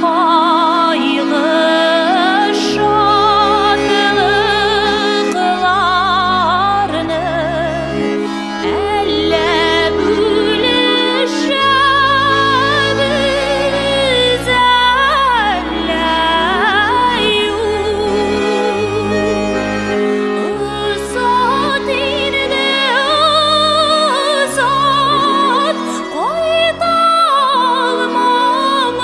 Кайгы шатлыкларны әллә бүлешәбез, әллә юк. Озат инде, озат, кайта алмам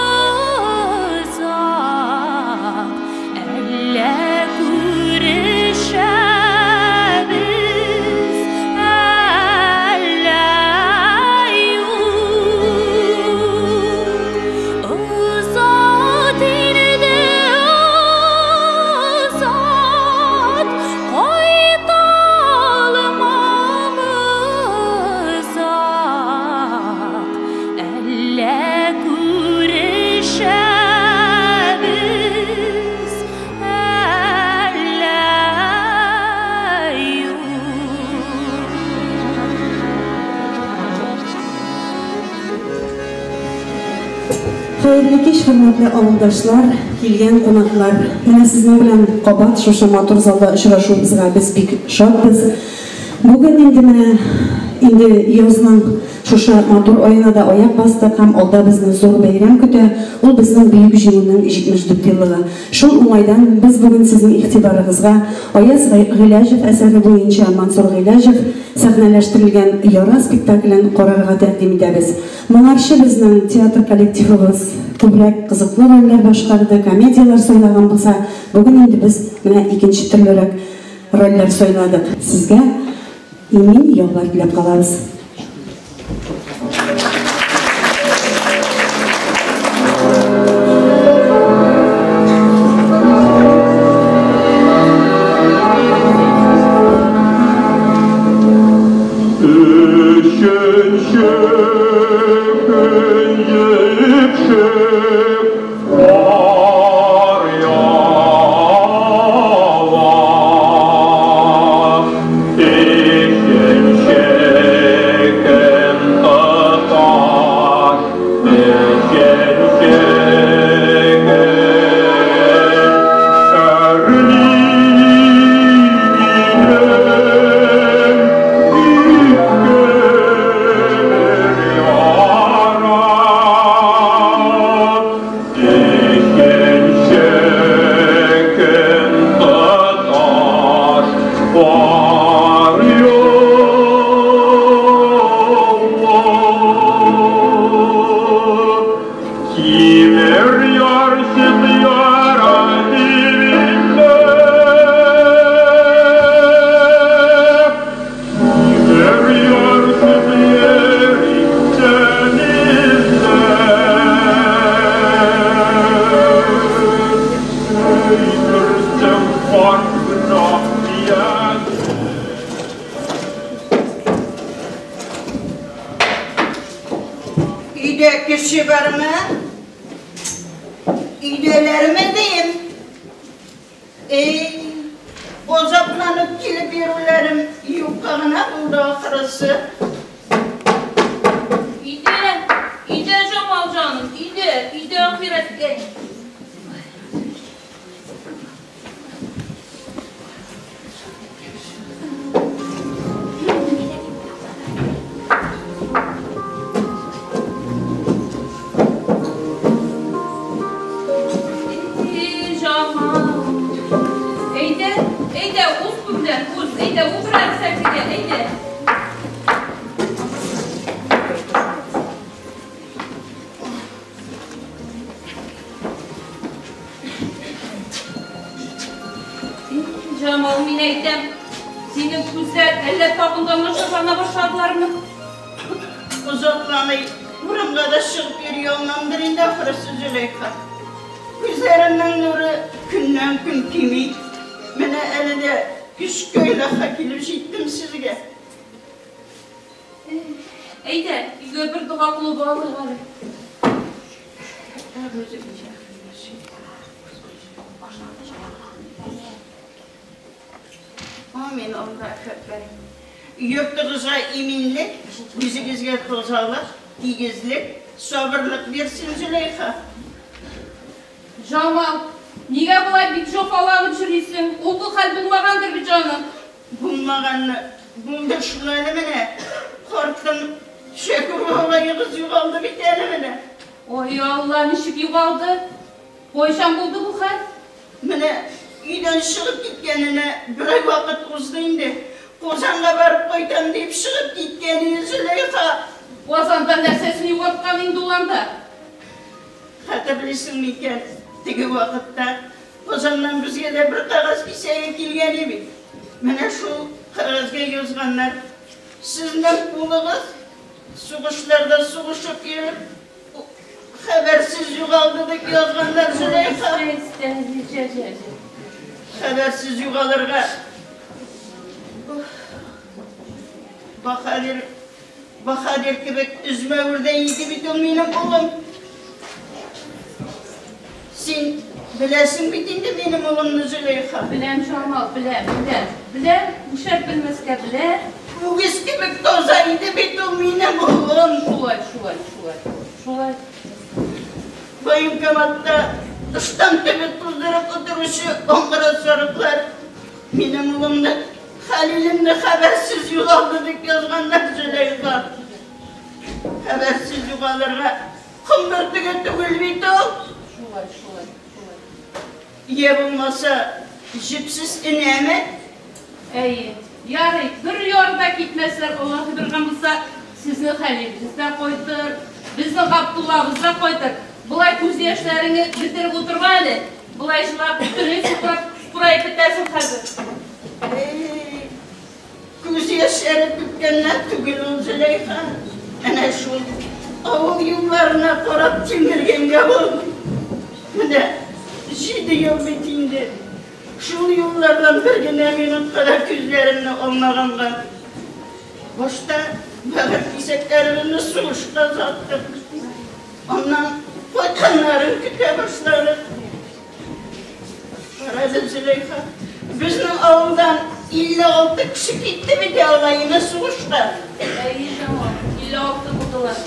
озак. Әллә күрешәбез, әллә юк. Озат инде, озат, кайта алмам озак. Әллә күрешәбез, әллә юк. Хәерле кич, хөрмәтле авылдашлар, килгән кунаклар. Менә сезнең белән кабат шушы матур залда очрашуыбызга без бик шатбыз. Бүген инде менә инде язның шушы матур аена да аяк бастык һәм алда безне зур бәйрәм көтә. Ул безнең Бөек Җиңүнең 74 еллыгы. Шул уңайдан без бүген сезнең игътибарыгызга Аяз Гыйләҗев әсәре буенча Мансур Гыйләҗев сәхнәләштерелгән Яра спектаклен карарга тәкъдим итәбез. Моңарчы безнең театр коллективыбыз күбрәк кызыклы рольләр башкарды, комедияләр сайлаган булса, бүген инде без менә икенче төрлерәк рольләр сайладык. Сезгә имин яллар теләп калабыз. Өченче көн җепшек кар ява. Өченче көн тоташ, өченче көн әрни минем үпкәләр яра. Өченче көн тоташ кар ява. Тимер ярсып яра дибендә, Тимер ярсып йөри тәнемдә. Әйтерсең кар гына иясе. Өйдә кеше бармы? Өйдәләрме дим? Эй, азапланып килеп йөрүләрем юкка гына булды ахрысы. Өйдә, өйдә, Җамал җаным, өйдә, өйдә ахирәткәй. Эй, Җамал. Әйдә, әйдә, уз түрдән, уз, әйдә, утыр әле сәкегә, әйдә. Эй, Җамал, мин әйтәм, синең күзләр әллә тагын да начарлана башладылармы? Озакламый урамга да чыгып йөри алмамдыр инде ахрысы, Зөләйха. Күзләремнең нуры көннән-көн кими. Менә әле дә көчкә илаһа килеп җиттем сезгә. Әйдә, өйгә бер дога кылып алыйк әле. Амин, Аллаһу әкбәр. Йортыгызга иминлек, үзегезгә тазалык, тигезлек, сабырлык бирсен, Зөләйха. Җамал, нигә болай бик җофаланып йөрисең? Ул бу хәл булмагандыр бит, җаным. Булмаганны булды шул әле менә. Картым Шәкүр агайыгыз югалды бит әле менә. Ой, Алла, ничек югалды? Кайчан булды бу хәл? Менә өйдән чыгып киткәненә бер ай вакыт узды инде. Казанга барып кайтам дип чыгып киткән иде Зөләйха. Казанда нәрсәсен югалткан инде ул анда? Хәтерлисең микән, теге вакытта Казаннан безгә дә бер кәгазь кисәге килгән иде бит. Менә шул кәгазьгә язганнар. Сезнең улыгыз сугышларда сугышып йөреп, хәбәрсез югалды дип язганнар, Зөләйха. Хәбәрсез югалырга. Баһадир, баһадир кебек өзмәвердәй иде бит ул минем улым. Син беләсең бит инде минем улымны, Зөләйха. Беләм, Җамал, беләм, беләм. Беләм, нишләп белмәскә, беләм. Үгез кебек таза иде бит ул минем улым. Шулай, шулай, шулай. Шулай. Военкоматта ыштан төбе туздырып утыручы аңгыра сарыклар минем улымны, Хәлилемне хәбәрсез югалды дип язганнар, Зөләйха. Хәбәрсез югалырга ком бөртеге түгел бит ул. Шулай, шулай, шулай. Йә булмаса, җепсез энәме? Әйе. Ярый, бер ярда китмәсләр, Аллаһы биргән булса, сезнең Хәлилегез дә кайтыр, безнең Габдуллабыз да кайтыр. Болай күз яшьләреңне бетереп утырма әле. Болай җылап, бөтенләй сукрап, сукыраеп бетәрсең хәзер. Әй, күз яшьләре түккәннән түгел ул, Зөләйха. Әнә шул авыл юлларына карап тилмергәнгә ул. Менә 7 ел бит инде. Шул юллардан бер генә минутка да күзләремне алмаганга. Башта бәгырь кисәкләремне сугышка озаттык. Аннан кайтканнарын көтә башладык. Карале, Зөләйха, безнең авылдан 56 кеше китте бит алайны сугышка. Әйе, Җамал, 56 булдылар.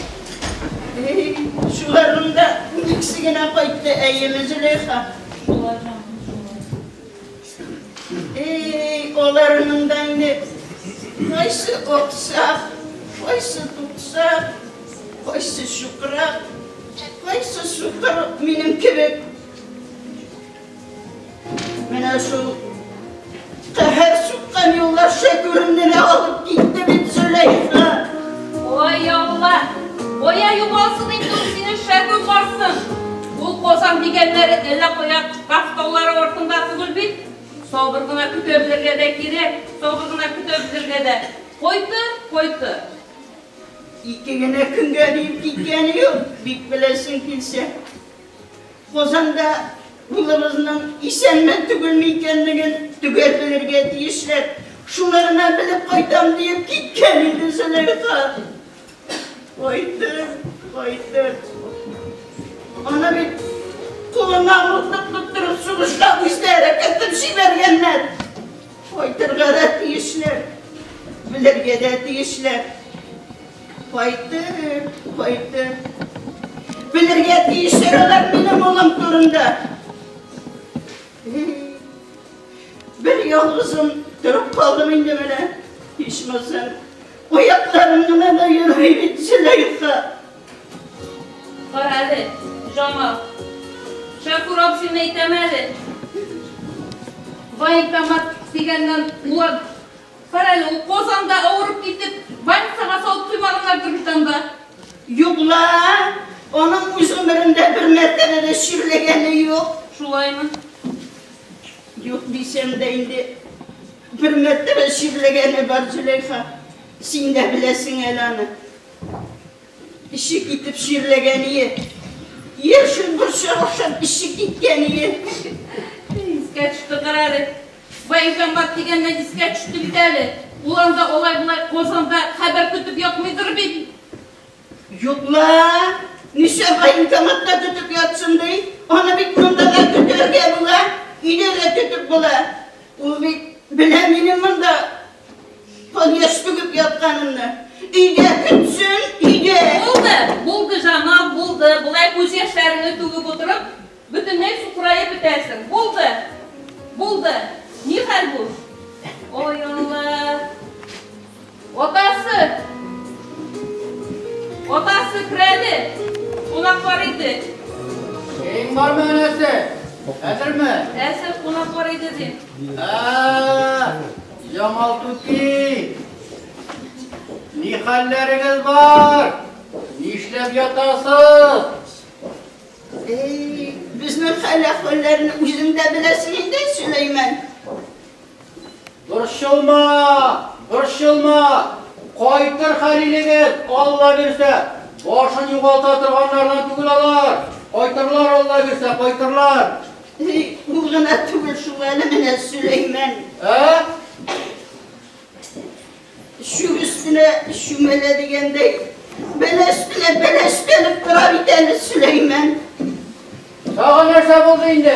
Эй, шуларның да 12-се генә кайтты, әйеме, Зөләйха? Шулай, җаным, шулай. Эй, аларының да инде кайсы аксак, кайсы туксак, кайсы чукрак, кайсы сукыр минем кебек. Менә шул каһәр суккан юллар Шәкүремне дә алып китте бит, Зөләйха. Ой, Алла! Кая югалсын инде ул синең Шәкүр картың? Ул Казан дигәннәре әллә кая Каф таулары артында түгел бит. Сабыр гына көтә белергә дә кирәк, сабыр гына көтә белергә дә. Кайтыр, кайтыр. Ике генә көнгә диеп киткәне юк, бик беләсең килсә. Казанда улыбызның исәнме түгелме икәнлеген төгәл белергә тиешләр. Шуны гына белеп кайтам диеп киткән иде, Зөләйха. Кайтыр, кайтыр. Аны бит кулына мылтык тоттырып сугышка үзләре кертеп җибәргәннәр. Кайтырга да тиешләр, белергә дә тиешләр. Кайтыр, кайтыр. Белергә тиешләр алар минем улым турында. Бер ялгызым торып калдым инде менә. Ичмасам, аякларым гына да йөрми бит, Зөләйха. Кара әле, Җамал. Шәкүр абзыйны әйтәм әле. Военкомат дигәннән улар. Кара әле, ул Казанда авырып китеп, больницага салып куймаганнардыр бит анда. Юк ла, аның үз гомерендә бер мәртәбә дә чирләгәне юк. Шулаймы? Юк дисәм дә инде, бер мәртәбә чирләгәне бар, Зөләйха. Син дә беләсең әле аны. Эче китеп чирләгәние. Яшел борчак ашап эче киткәние. Искә төште, кара әле. Военкомат дигәннән искә төште бит әле. Ул анда алай-болай Казанда хәбәр көтеп ятмыйдыр бит. Юк ла, нишләп военкоматта көтеп ятсын ди? Аны бит монда да көтәргә була, өйдә дә көтеп була. Ул бит белә минем монда кан яшь түгеп ятканымны. Өйдә көтсен, өйдә. Булды, булды, Җамал, булды. Болай күз яшьләреңне түгеп утырып, Бөтенләй сукыраеп бетәрсең. Булды! Булды! Ни хәл бу? Ой, Алла! Атасы! Атасы, керәле! Кунак бар иде. Чәең бармы, әнәсе? Әзерме? Әзер, кунак бар иде, дим. Ә, Җамал түти! Ни хәлләрегез бар? Нишләп ятасыз? Эй, безнең хәл-әхвәлләрне үзең дә беләсең инде, Сөләйман. Борчылма, борчылма! Кайтыр Хәлилегез, Алла бирсә! Башын югалта торганнардан түгел алар! Кайтырлар, Алла бирсә, кайтырлар! Эй, ул гына түгел шул әле менә, Сөләйман. Ә? Чүп өстенә чүмәлә дигәндәй, бәла өстенә бәла өстәлеп тора бит әле Сөләйман. Тагын нәрсә булды инде?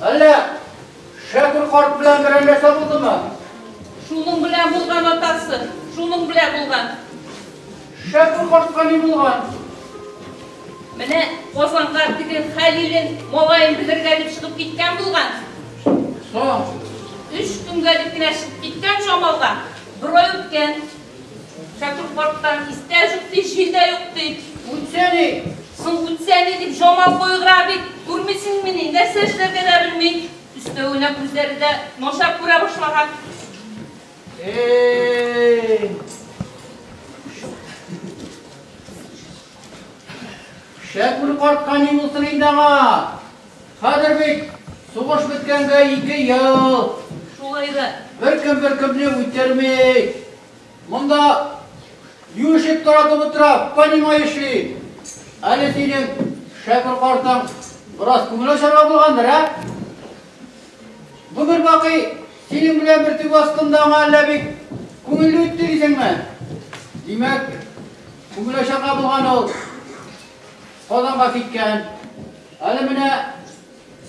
Әллә Шәкүр карт белән берәр нәрсә булдымы? Шуның белән булган, атасы, шуның белән булган. Шәкүр картка ни булган? Менә Казанга теге Хәлилен малаен белергә дип чыгып киткән булган. Соң? Өч көнгә дип кенә чыгып киткән Җамалга. Бер ай үткән. Шәкүр карттан истә юк ди, җилдә юк ди. Үтсә ни? Соң үтсә ни дип Җамал кайгыра бит. Күрмисеңмени, нәрсә эшләргә дә белми. Өстәвенә күзләре дә начар күрә башлаган. Эй! Шәкүр картка ни булсын инде аңа? Хәзер бит сугыш беткәнгә 2 ел. Шулай да. Беркем беркемне үтерми. Монда юешеп тора тора, понимаешь ли? Әле синең Шәкүр картың бераз күңел ачарга булгандыр, ә? Гомер бакый синең белән бер түбә астында аңа әллә бик күңелле үтте дисеңме? Димәк, күңел ачарга булган ул. Казанга киткән. Әле менә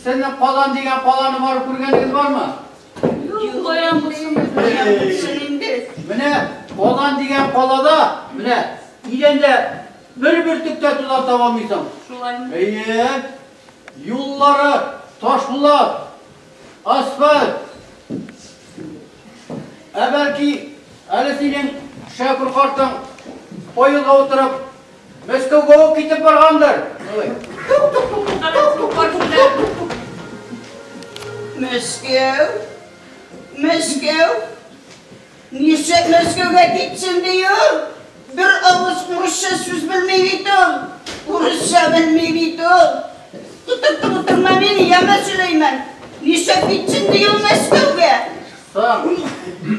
сезнең Казан дигән каланы барып күргәнегез бармы? Юк, каян булсын? Каян булсын инде? Менә Казан дигән калада, менә идәндә бер бөртек тә тузан таба алмыйсың. Шулаймы? Әйе. Юллары ташбулат, асфальт. Ә бәлки әле синең Шәкүр картың поездга утырып Мәскәүгә үк китеп баргандыр. Мәскәү? Мәскәү? Нишләп Мәскәүгә китсен ди ул? Бер авыз урысча сүз белми бит ул. Урысча белми бит ул. Котыртып утырма мине, яме, Сөләйман. Нишләп китсен ди ул Мәскәүгә? Соң,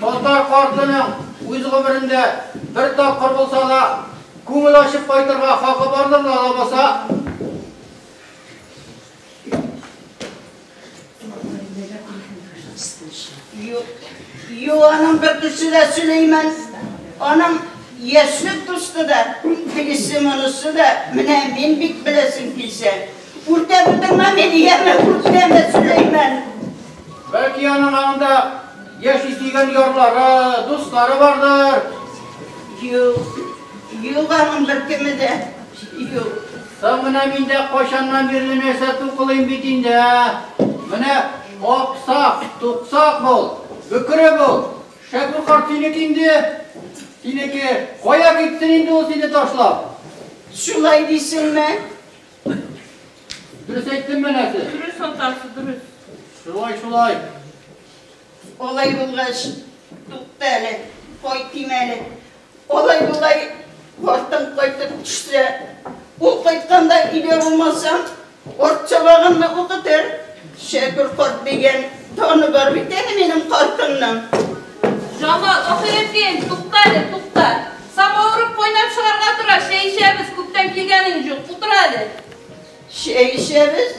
татар картының үз гомерендә бер тапкыр булса да күңел ачып кайтырга хакы бардыр да алабаса. Юк, юк, аның бер төсе дә, Сөләйман. Аның яшьлек дусты да, тегесе монысы да, менә мин бит беләсең килсә. Үртәп утырма мине, яме, үртәмә, Сөләйман. Бәлки аның аңында яши сөйгән ярлары, дуслары бардыр. Юк, юк аның беркеме дә, юк. Соң менә мин дә кайчаннан бирле нәрсә тукылыйм бит инде, ә? Менә аксак, туксак бул, бөкре бул. Шәкүр карт синеке инде. Синеке. Кая китсен инде ул сине ташлап? Шулай дисеңме? Дөрес әйттемме, әнәсе? Дөрес, атасы, дөрес. Шулай, шулай. Алай булгач, тукта әле, кайтыйм әле. Алай булай картың кайтып төшсә, ул кайтканда өйдә булмасаң, арт сабагыңны укытыр. Шәкүр карт дигән даны бар бит әле минем картымның. Җамал, ахирәткәем, тукта әле, тукта. Самавырым кайнап чыгарга тора, чәй эчәбез, күптән килгәнең юк, утыр әле. Чәй эчәбез?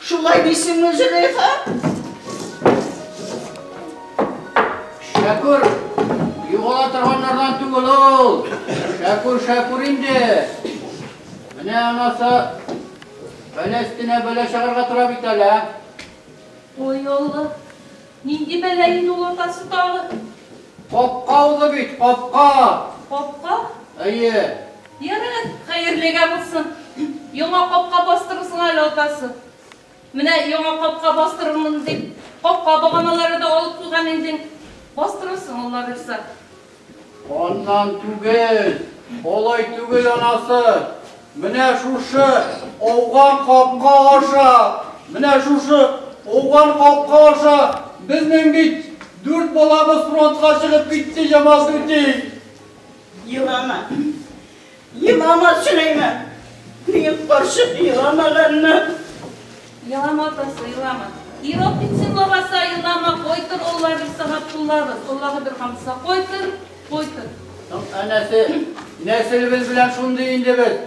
Шулай дисеңме, Зөләйха? Шәкүр югала торганнардан түгел ул. Шәкүр, Шәкүр инде. Менә анасы бәла өстенә бәла чыгарга тора бит әле, ә? Ой, Алла, нинди бәла инде ул атасы тагы? Капка узды бит, капка. Капка? Әйе. Ярар, хәерлегә булсын. Яңа капка бастырырсың әле, атасы. Менә яңа капка бастырырмын дип, капка баганалары да алып куйган инде. Бастырырсың, Алла бирса. Аннан түгел, алай түгел, анасы. Менә шушы ауган капка аша, менә шушы ауган капка аша безнең бит 4 балабыз фронтка чыгып китте, Җамал түти. Елама. Елама, Сөләйман. Мин карчык еламаганны. Елама, атасы, елама. Ирок битсен лабаса, елама, койтыр, Алла бирса, Габдуллабыз. Аллаһы бер хамса, койтыр, койтыр. Әнәсе, нәселебез белән шундый инде без.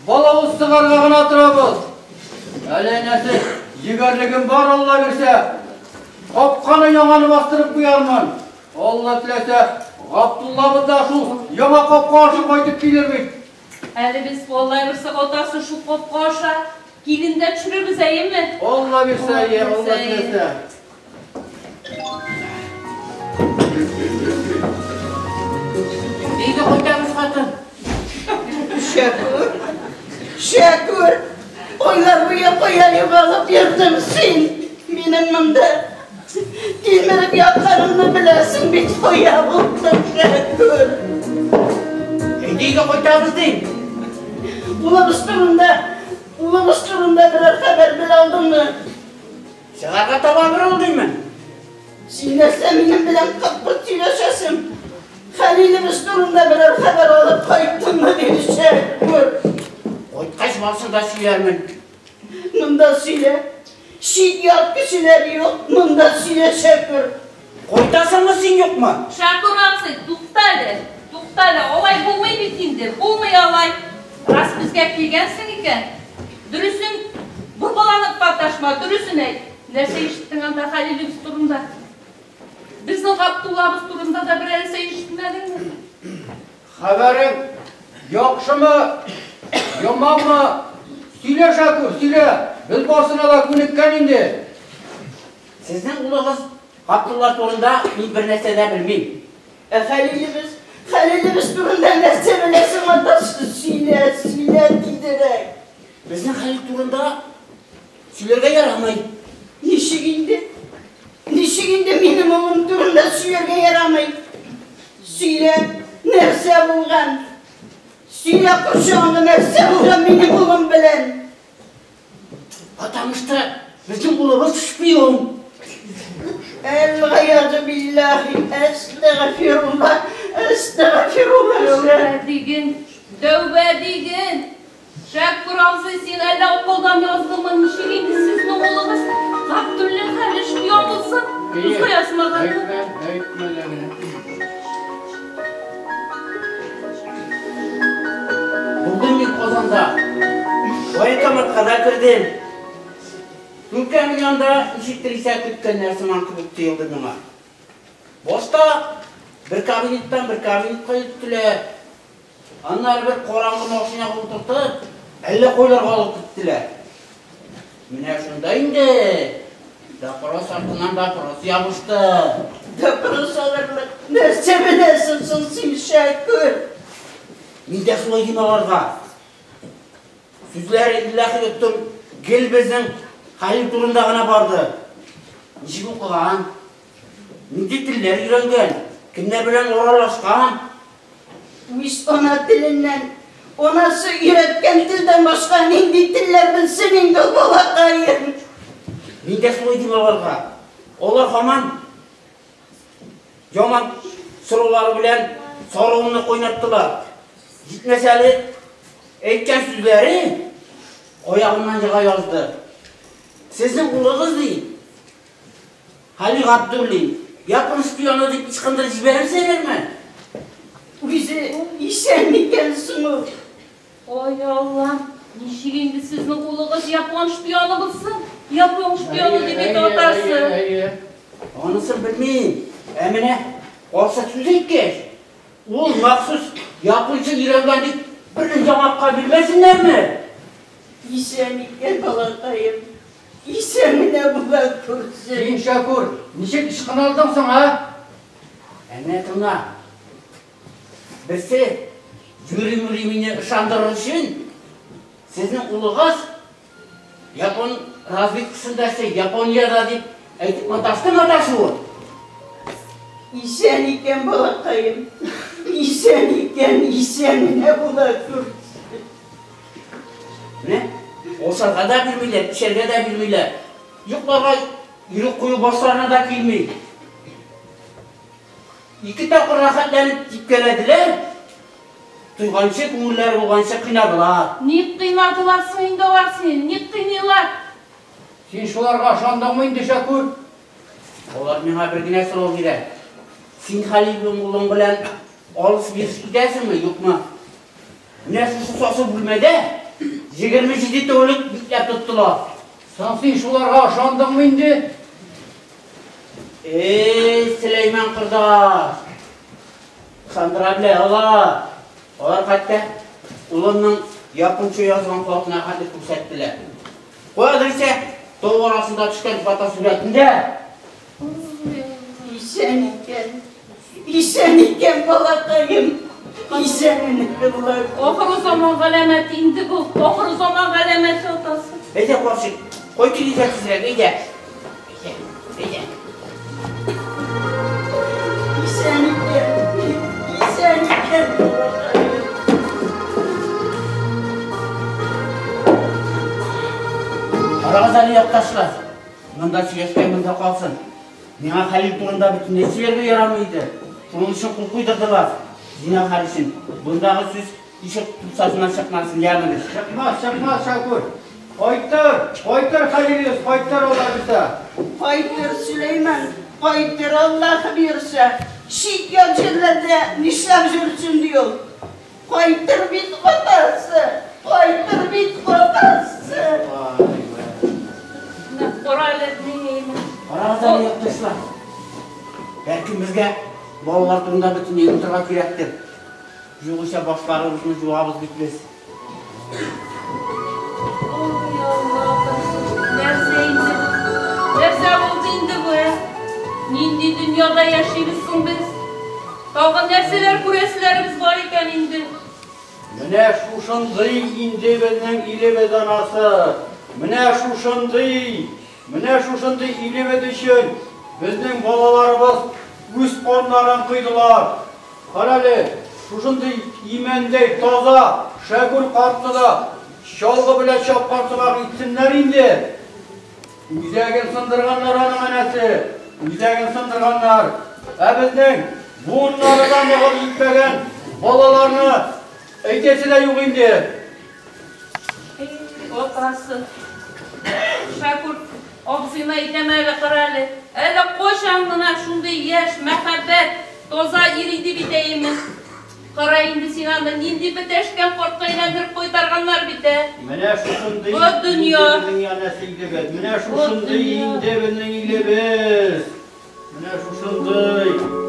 Балавыз сыгарга гына торабыз. Әле әнәсе, егәрлегем бар, Алла бирсә. Капканы яңаны бастырып куярмын. Алла теләсә, Габдуллабыз да шул яңа капка аша кайтып килер бит. Әле без, Алла бирсә, атасы шул капка аша килен дә төшерербез, әйеме? Алла бирсә, әйе, Алла теләсә. Өйгә кайтабыз, хатын. Шәкүр, Шәкүр, айлар буе кая югалып йөрдең син? Минем монда тилмереп ятканымны беләсең бит, кая булдың, Шәкүр? Өйгә кайтабыз дим. Улыбыз турында, улыбыз турында берәр хәбәр белә алдыңмы? Чыгарга таба борыл димме? Син нәрсә минем белән кыт-пыт сөйләшәсең? Хәлилебез турында берәр хәбәр алып кайттыңмы, диде Шәкүр. Кайткач барсын да сөйләрмен. Монда сөйлә. Чит ят кешеләр юк, монда сөйлә, Шәкүр. Кайтасыңмы син юкмы? Шәкүр абзый, тукта әле, тукта әле, алай булмый бит инде, булмый алай. Рас безгә килгәнсең икән, дөресен боргаланып маташма, дөресен әйт. Нәрсә ишеттең анда Хәлилебез турында? Безнең Габдуллабыз турында да берәр нәрсә ишетмәдеңме? Хәбәрең яхшымы, яманмы? Сөйлә, Шәкүр, сөйлә. Без барсына да күнеккән инде. Сезнең улыгыз Габдулла турында мин бер нәрсә дә белмим. Ә Хәлилебез, Хәлилебез турында нәрсә беләсең, атасы? Сөйлә, сөйлә тизрәк. Безнең Хәлил турында сөйләргә ярамый. Ничек инде? Ничек инде минем улым турында сөйләргә ярамый? Сөйлә, нәрсә булган? Сөйлә, курчагыңда нәрсә булган минем улым белән? Потому что безнең улыбыз шпион. Әл-гаязу биллахи, әстәгъфирулла, әстәгъфирулла. Тәүбә диген, тәүбә диген. Шәкүр абзый, син әллә акылдан яздыңмы? Ничек инде сезнең улыгыз Габдуллин хәле шпион булсын? Тузга язмаган. Әйтмә, әйтмә дә генә. Булдым мин Казанда. Военкоматка да кердем. Түркәнең янында ничектер исә көткәннәр сыман кебек тоелды миңа. Башта бер кабинеттан бер кабинетка йөрттеләр. Аннары бер караңгы машинага утыртып, әллә кайларга алып киттеләр. Менә шунда инде допрос артыннан допрос ябышты. Допрос алырлык нәрсә беләсең соң син, Шәкүр? Мин дә шулай дим аларга. Сүзләре илләхи тоттым, гел безнең Хәлил турында гына барды. Ничек укыган, нинди телләр өйрәнгән, кемнәр белән аралашкан? Үз ана теленнән, анасы өйрәткән телдән башка нинди телләр белсен инде ул балакаем? Мин дә шулай дим аларга. Алар һаман яман сораулары белән саруымны кайнаттылар. Җитмәсә әле әйткән сүзләре аягымнан ега язды. Сезнең улыгыз ди, Хәлил Габдуллин, япон шпионы дип ычкындырып җибәрерсеңме? Үзе исән микән соң ул? Ой, Аллам, ничек инде сезнең улыгыз япон шпионы булсын? Япон шпионы дип әйтә атасы. Әйе, әйе. Анысын белмим. Ә менә карчык сүз әйткәч, ул махсус японча өйрәнгән дип бер яңакка бирмәсеннәрме? Исән икән, балакаем. Исән генә була күрсен. Син, Шәкүр, ничек ычкына алдың соң, а? Ә менә тыңла. Берсе юри-юри мине ышандырыр өчен сезнең улыгыз Япон разведкасында эшли, Япониядә дип әйтеп маташты маташуын. Исән икән, балакаем. Исән икән, исән менә була күр. Менә ашарга да бирмиләр, эчәргә дә бирмиләр. Йокларга ирек кую башларына да килми. Ике тапкыр рәхәтләнеп типкәләделәр. Туйганчы, күңелләре булганчы кыйнадылар. Ник кыйнадылар соң инде алар сине? Ник кыйныйлар? Син шуларга ышандыңмы инде, Шәкүр? Алар миңа бер генә сорау бирә. Син Хәлил улың белән алыш-биреш итәсеңме, юкмы? Менә шушы сасы бүлмәдә 27 тәүлек бикләп тоттылар. Соң син шуларга ышандыңмы инде? Эй, Сөләйман кордаш! Ышандыра белә алар. Алар хәтта улымның якынча язган хатына хәтле күрсәттеләр. Каядыр исә тау арасында төшкән фотосурәтендә. Исән икән. Исән икән, балакаем. Исән менә болар. Ахыры заман галәмәте инде бу. Ахыры заман галәмәте, атасы. Әйдә, карчык, кайт өйгә тизрәк, әйдә. Әйдә, әйдә. Исән икән. Исән икән, балакаем. Карагыз әле, якташлар. Монда сөйләшкән монда калсын. Миңа Хәлил турында бөтенләй сөйләргә ярамый иде. Шуның өчен кул куйдырдылар. Зинһар өчен. Мондагы сүз ишек тупсасыннан чыкмасын, ягъни. Чыкмас, чыкмас, Шәкүр. Кайтыр, кайтыр Хәлилегез, кайтыр Алла бирсә. Кайтыр, Сөләйман, кайтыр, Аллаһы бирсә. Чит-ят җирләрдә нишләп йөрсен ди ул. Кайтыр бит атасы, кайтыр бит атасы. Менә кара әле, ни. Карагыз әле, якташлар. Бәлкем безгә балалар турында бөтенләй онытырга кирәктер. Югыйсә башларыбызны юабыз бит без. Ой, Аллаһым, нәрсә инде бу? Нәрсә булды инде бу, ә? Нинди дөньяда яшибез соң без? Тагын нәрсәләр күрәселәребез бар икән инде? Менә шушындый инде безнең илебез анасы. Менә шушындый, менә шушындый илебез өчен безнең балаларыбыз үз каннарын койдылар. Карале, шушындый имәндәй таза Шәкүр картны да чалгы белән чапкан сымак итсеннәр инде. Үзәген сындырганнар аның әнәсе, үзәген сындырганнар. Ә безнең буыннары да ныгып җитмәгән балаларны әйтәсе дә юк инде. Эй, атасы. Шәкүр абзыйны әйтәм әле, кара әле. Әле кайчан гына шундый яшь, мәхәббәт, таза ир иде бит әйеме. Кара инде син аны нинди бетәшкән кортка әйләндереп кайтарганнар бит, ә. Менә шушындый Бу дөнья. инде безнең янәсе илебез. Менә шушындый инде безнең илебез. Менә шушындый.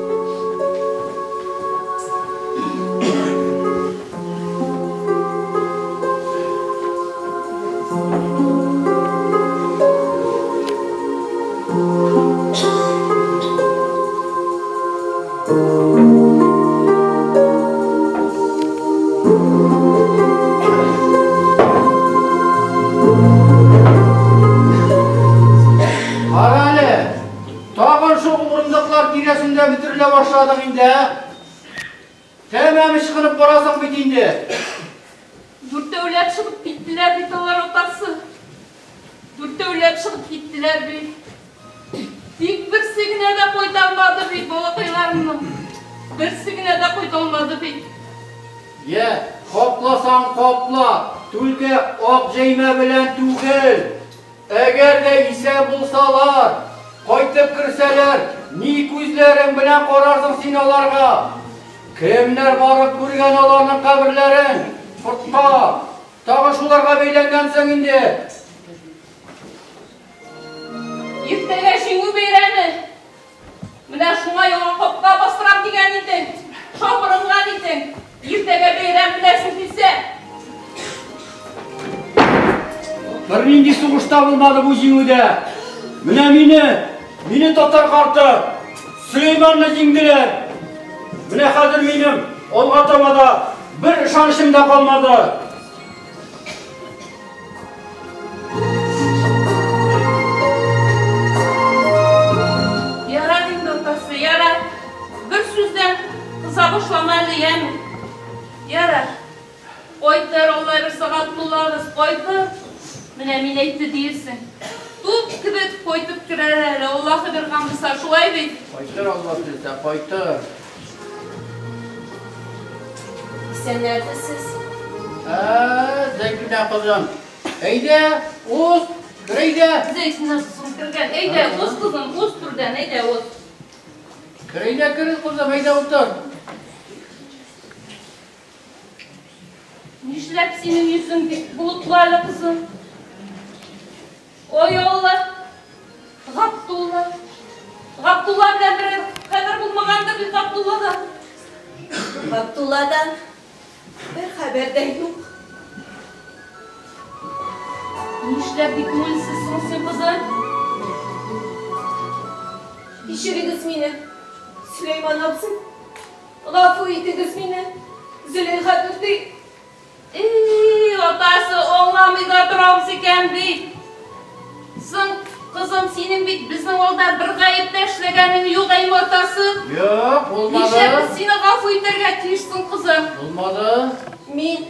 Кара әле, тагын шул урындыклар тирәсендә бөтерелә башладың инде, ә? Тәмам ычкынып барасың бит инде. Дүртәүләп чыгып киттеләр бит алар, атасы. Дүртәүләп чыгып киттеләр бит. Тик берсе генә дә кайта алмады бит, балакайларымның. Берсе генә дә кайта алмады бит. Йә, капласаң капла, түлке ак җәймә белән түгел. Әгәр дә исән булсалар, кайтып керсәләр, ни күзләрең белән карарсың син аларга? Кемнәр барып күргән аларның каберләрен? Кортка, тагы шуларга бәйләнгәнсең инде. Иртәгә Җиңү бәйрәме. Менә шуңа яңа капка бастырам дигән идең. Шапырынган идең. Иртәгә бәйрәм беләсең килсә. Бернинди сугышта булмады бу җиңүдә. Менә мине, мине татар карты Сөләйманны җиңделәр. Менә хәзер минем алга таба да бер ышанычым да калмады. йөрисең? Туп кебек кайтып керер әле, Аллаһы биргән булса, шулай бит? Кайтыр, Алла теләсә, кайтыр. Исәннәрмесез? Ә, Зәйтүнә кызым. Әйдә, уз, кер әйдә. Зәйтүнә кызым кергән. Әйдә, уз кызым, уз түрдән, әйдә, уз. Кер әйдә, кер кызым, әйдә утыр. Нишләп синең йөзең бик болытлы әле, кызым? Ой, Алла! Габдулла! Габдулла белән берәр хәбәр булмагандыр бит Габдулладан. Габдулладан бер хәбәр дә юк. Нишләп бик күңелсез соң син, кызым? Кичерегез мине, Сөләйман абзый. Гафу итегез мине, Зөләйха түти. И, атасы, аңламый да торабыз икән бит. Соң, кызым, синең бит безнең алда бер гаеп тә эшләгәнең юк, әйме, атасы? Юк, булмады. Нишләп без сине гафу итәргә тиеш соң, кызым? Булмады. Мин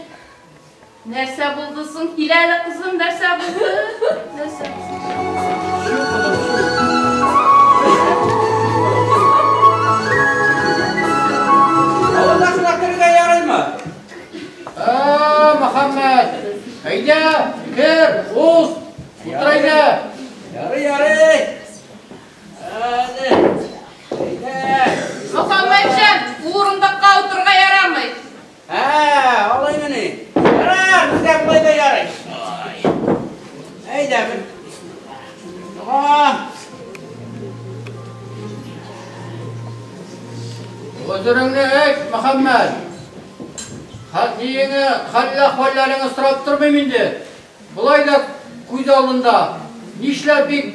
Нәрсә булды соң? Кил әле, кызым, нәрсә булды? Нәрсә булды? Чү, кызым, чү. Авылдашына керергә ярыймы? Ә, Мөхәммәт, әйдә, кер, уз, утыр әйдә. Ярый, ярый. Әле. Әйдә. Мөхәммәтҗан, урындыкка утырырга ярамый. Ә, алаймыни? Ярар, безгә болай да ярый. Әйдә, бер. А, Гозереңне әйт, Мөхәммәт. Ниеңе, хәл-әхвәлләреңне сорап тормыйм инде. Болай да күз алдында. Нишләп бик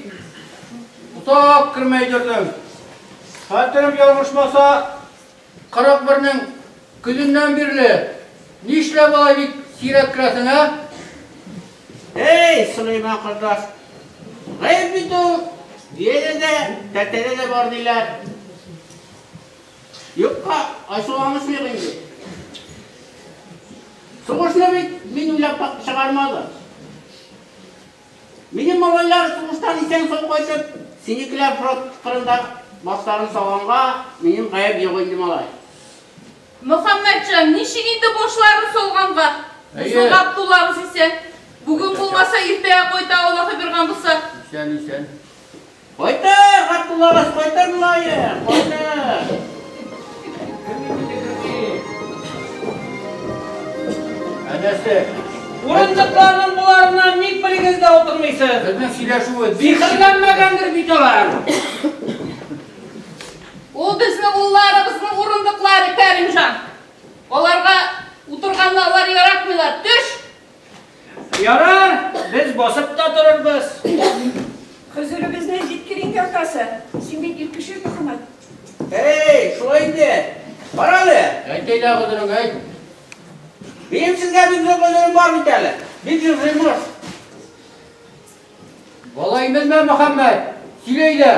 озак кермәй йөрдең? Хәтерем ялгышмаса, 41-нең көзеннән бирле. Нишләп алай бик сирәк керәсең, ә? Эй, Сөләйман кордаш, гаеп бит ул, биядә дә, тәртәдә дә бар диләр. Юкка ачуланышмыйк инде. Сугышны бит мин уйлап чыгармадым. Минем малайлар сугыштан исән-сау кайтып, синекеләр фронт кырында башларын салганга минем гаеп юк инде, малай. Мөхәммәтҗан, ничек инде башларын салганга? Безнең Габдуллабыз исән. Бүген булмаса, иртәгә кайта, Аллаһы биргән булса. Исән, исән. Кайтыр, Габдуллабыз, кайтыр, малаем, кайтыр. Әнәсе. Урындыкларның боларына ник берегез дә утырмыйсыз? Безнең сөйләшүе бик Сихерләнмәгәндер бит алар. Ул безнең улларыбызның урындыклары, Кәримҗан. Аларга утырганны алар яратмыйлар. Төш! Ярар, без басып та торырбыз. Хозурыбызны җиткер инде, атасы. Син бит ир кеше, Мөхәммәт. Эй, шулай инде. Бар әле. Әйт әйдә гозерең, әйт. Минем сезгә бик зур гозерем бар бит әле. Бик зур йомыш. Болай менмә, Мөхәммәт. Сөйлә әйдә.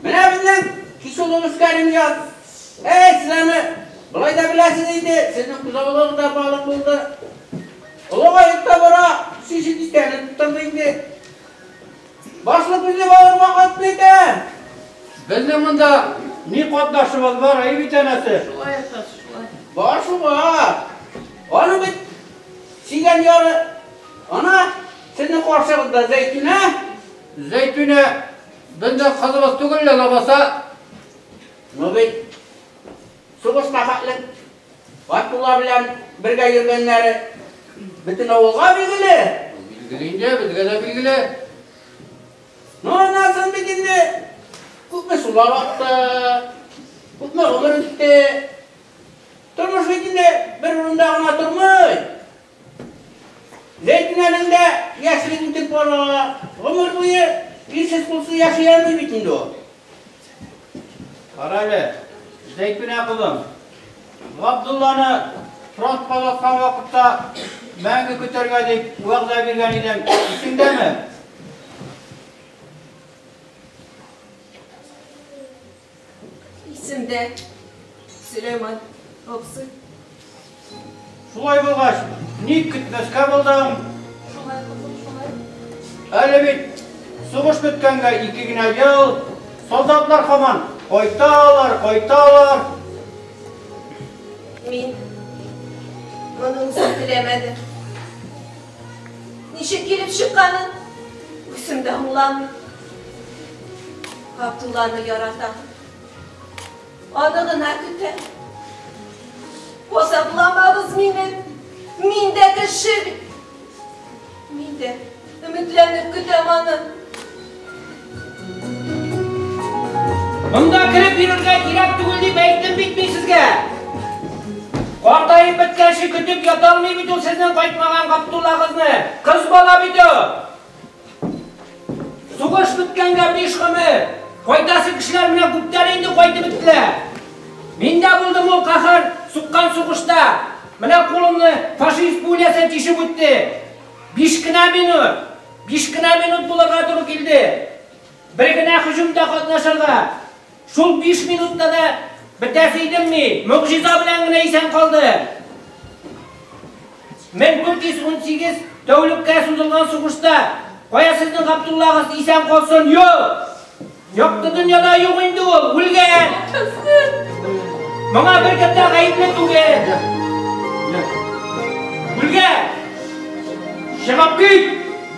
Менә безнең кич улыбыз Кәримҗан. Әй, сез аны болай да беләсез инде, сезнең күз алдыгызда балык булды. Олыгаеп та бара, өченче дистәне тутырды инде. Башлы күзле булыр вакыт бит. Безнең монда ни катнашыбыз бар, әй бит әнәсе. Шулай, атасы, шулай. Бар шул бар. Аның бит сөйгән яры, ана, сезнең каршыгызда Зәйтүнә. Зәйтүнә безнең кызыбыз түгел лә лабаса. Ну бит сугышка хәтле Габдулла белән бергә йөргәннәре бөтен авылга билгеле. Билгеле инде, безгә дә билгеле. Ну, аннан соң бит инде күпме сулар акты, күпме гомер үтте. Тормыш бит инде бер урында гына тормый. Зәйтүнәнең дә яшьлеге үтеп бара. Гомер буе ирсез кулсыз яши алмый бит инде ул. Кара әле, Зәйтүнә кызым, Габдулланы фронтка озаткан вакытта мәңге көтәргә дип вәгъдә биргән идең, исеңдәме? Исемдә, Сөләйман абзый. Шулай булгач, ник көтмәскә булдың? Шулай, кызым, шулай. Әле бит сугыш беткәнгә 2 генә ел, солдатлар һаман кайталар, кайталар. Мин моны үзем теләмәдем. Ничек килеп чыкканын үзем дә аңламыйм. Габдулланы яратам. Аны гына көтәм. Газапламагыз мине. Мин дә кеше бит. Мин дә өметләнеп көтәм аны. Монда кереп йөрергә кирәк түгел дип әйттем бит мин сезгә. Картаеп беткәнче көтеп ята алмый бит ул сезнең кайтмаган Габдуллагызны. Кыз бала бит ул. Сугыш беткәнгә 5 гомер. Кайтасы кешеләр менә күптән инде кайтып беттеләр. Мин дә булдым ул каһәр суккан сугышта. Менә кулымны фашист пулясы тишеп үтте. 5 кенә минут. 5 кенә минут булырга туры килде. Бер генә һөҗүмдә катнашырга. Шул 5 минутта да бетәсе идем мин. Могҗиза белән генә исән калдым. 1418 тәүлеккә сузылган сугышта кая сезнең Габдуллагыз исән калсын? Юк! Якты дөньяда юк инде ул, үлгән. Моңа беркем дә гаепле түгел. Үлгән. Чыгып кит!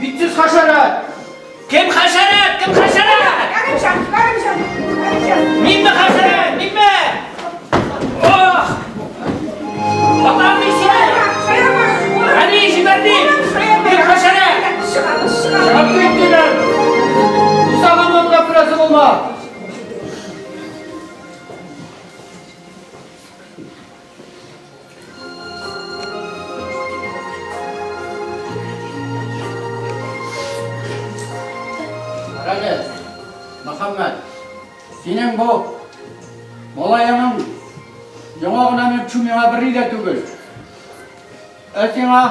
Битсез хәшәрәт! Кем хәшәрәт? Кем хәшәрәт? Кәримҗан, Кәримҗан, Кәримҗан. Минме хәшәрәт? Минме? Ох! Атам мин сине! Әни, җибәрдем! Кем хәшәрәт? Чыгабыз, чыгабыз. Чыгып кит диләр! Усаган монда күрәсе булма! Әле, Мөхәммәт, синең бу малаеңның яңа гына менеп төшү миңа берни дә түгел. Ә сиңа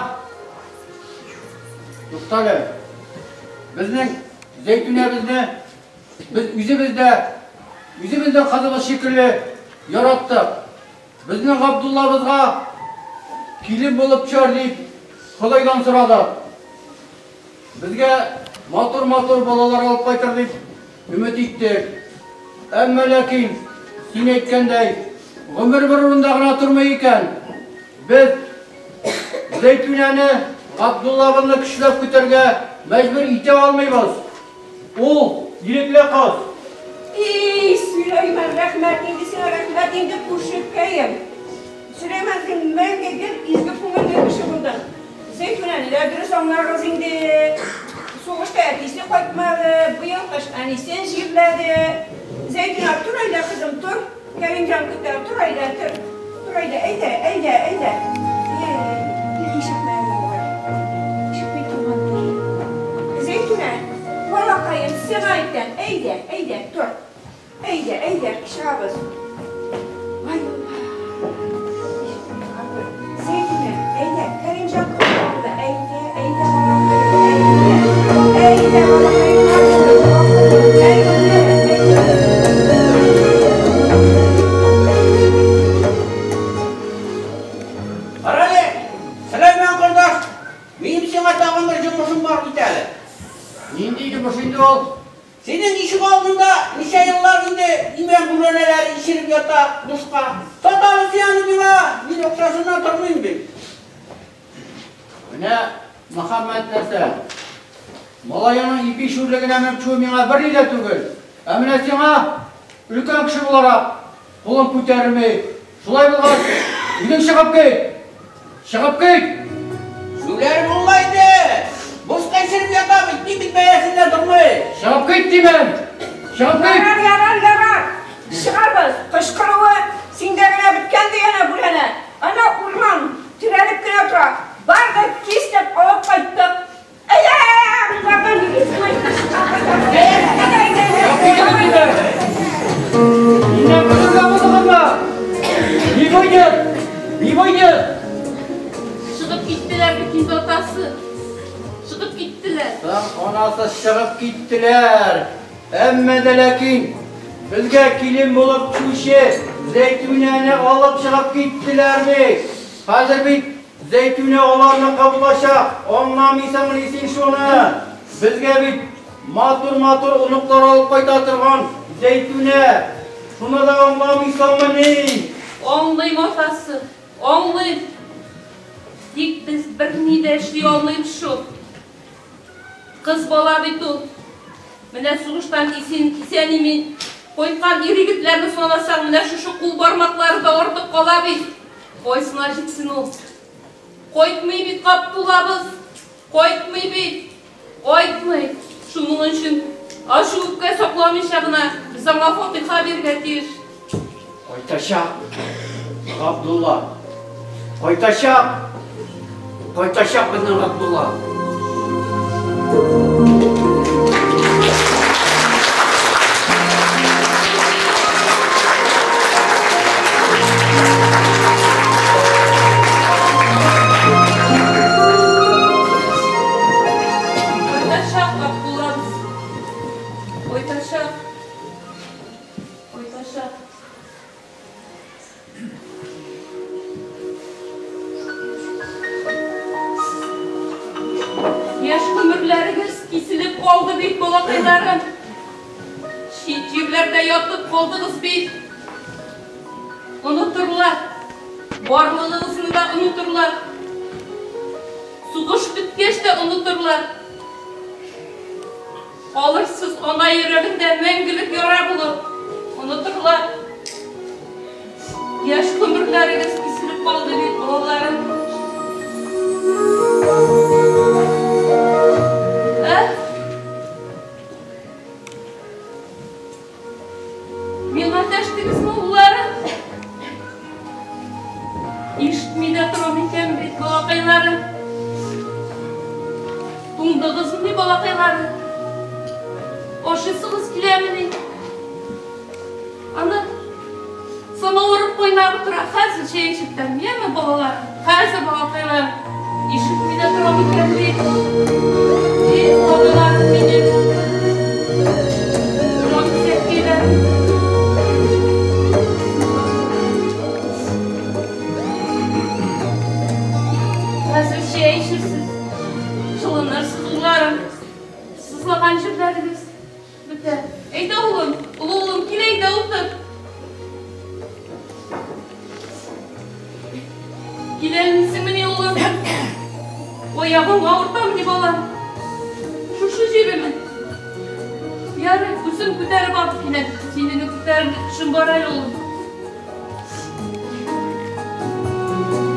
туктале. Безнең Зәйтүнәбезне без үзебез дә үзебезнең кызыбыз шикелле яраттык. Безнең Габдуллабызга килен булып төшәр дип Ходайдан сорадык. Безгә матур-матур балалар алып кайтыр дип өмет иттек. Әмма ләкин син әйткәндәй, гомер бер урында гына тормый икән. Без Зәйтүнәне Габдуллабызны көчләп көтәргә мәҗбүр итә алмыйбыз. Ул ирекле кыз. И, Сөләйман, рәхмәт инде сиңа, рәхмәт инде күршекәем. Сөләйман, син мәңге гел изге күңелле кеше булдың. Зәйтүнәне дә дөрес аңларгыз инде. Сугышта әтисе кайтмады, быел кыш әнисен җирләде. Зәйтүнә, тор әйдә, кызым, тор. Кәримҗан көтә, тор әйдә, тор. Тор әйдә, әйдә, әйдә, әйдә. Ник ишетмәде болар? Ишетми торгандыр. Зәйтүнә, балакаем, сиңа әйтәм, әйдә, әйдә, тор. Әйдә, әйдә, чыгабыз. Ай, Алла. Ишетми торгандыр. Зәйтүнә, әйдә, Кәримҗан көтә, әйдә, әйдә, балакаем, әйдә. Әйдә, балакаем, әйдә, әйдә. Карале, Сөләйман кордаш, минем сиңа тагын бер йомышым бар бит әле. Нинди йомыш инде ул? Синең ишек алдында ничә еллар инде имән бүрәнәләре ишелеп ята бушка. Сатабыз син аны миңа, мин акчасыннан тормыйм бит. Менә Мөхәммәт нәрсә? Малаеңның ипи шүрлегенә менеп төшүе миңа берни дә түгел. Ә менә сиңа өлкән кеше буларак кулым күтәрелми. Шулай булгач, үзең чыгып кит! Чыгып кит! Сүләр булма инде. Бушка ишелеп ята бит, мин бит бәясеннән тормый. Чыгып кит димен! Чыгып кит! Ярар, ярар, ярар. Чыгарбыз. Кычкыруы синдә генә беткән ди әнә бүрәнә. Ана урман терәлеп кенә тора. Бар да кистеп алып кайттык. Әйдә, болардан Әйдә, әйдә, әйдә. Миннән көлергә булдыгызмы? Не выйдет! Не выйдет! Чыгып киттеләр бит инде атасы. Чыгып киттеләр. Соң анасы чыгып киттеләр. Әмма дә ләкин безгә килен булып төшүче Зәйтүнәне алып чыгып киттеләр бит. Хәзер бит Зәйтүнә аларны кабулачак. Аңламыйсыңмыни син шуны? Безгә бит матур-матур оныклар алып кайта торган Зәйтүнә. Шуны да аңламыйсыңмыни? Аңлыйм, атасы, аңлыйм. Тик без берни дә эшли алмыйбыз шул. Кыз бала бит ул. Менә сугыштан исен, исән-имин кайткан ир-егетләрне санасаң, менә шушы кул бармаклары да артык кала бит. Кайсына җитсен ул? Кайтмый бит Габдуллабыз. Кайтмый бит. Кайтмый. Шуның өчен ачу-үпкә сакламыйча гына без аңа фатиха бирергә тиеш. Кайтачак, Габдулла. Кайтачак. Кайтачак безнең Габдулла. Кайтачак Габдуллабыз. Кайтачак. Кайтачак. Яшь гомерләрегез киселеп калды бит, балакайларым. Чит җирләрдә ятып калдыгыз бит. Онытырлар. Барлыгыгызны да онытырлар. Сугыш беткәч тә онытырлар. Калырсыз ана йөрәгендә мәңгелек яра булып. Онытырлар. Яшь гомерләрегез киселеп калды бит, балаларым. Ә? Миңа дәштегезме, улларым? Ишетми дә торам икән бит, балакайларым. Туңдыгызмыни, балакайларым? Ашыйсыгыз киләмени? Аны самавырым кайнап утыра. Хәзер чәй эчеп тә, яме, балалар? Хәзер, балакайлар. Ишетми дә торам икән бит. Эй, балаларым минем. Җан кисәткәйләрем. Хәзер чәй эчерсез. Җылынырсыз, улларым. Сызлаган җирләрегез бетә. Әйдә, улым, олы улым, кил әйдә, утыр. Киләлмисеңмени, улым? Аягың авыртамыни, балам? Шушы җиреме? Ярый, үзем күтәреп алып киләм. Синең күтәрерлек көчем бар әле, улым.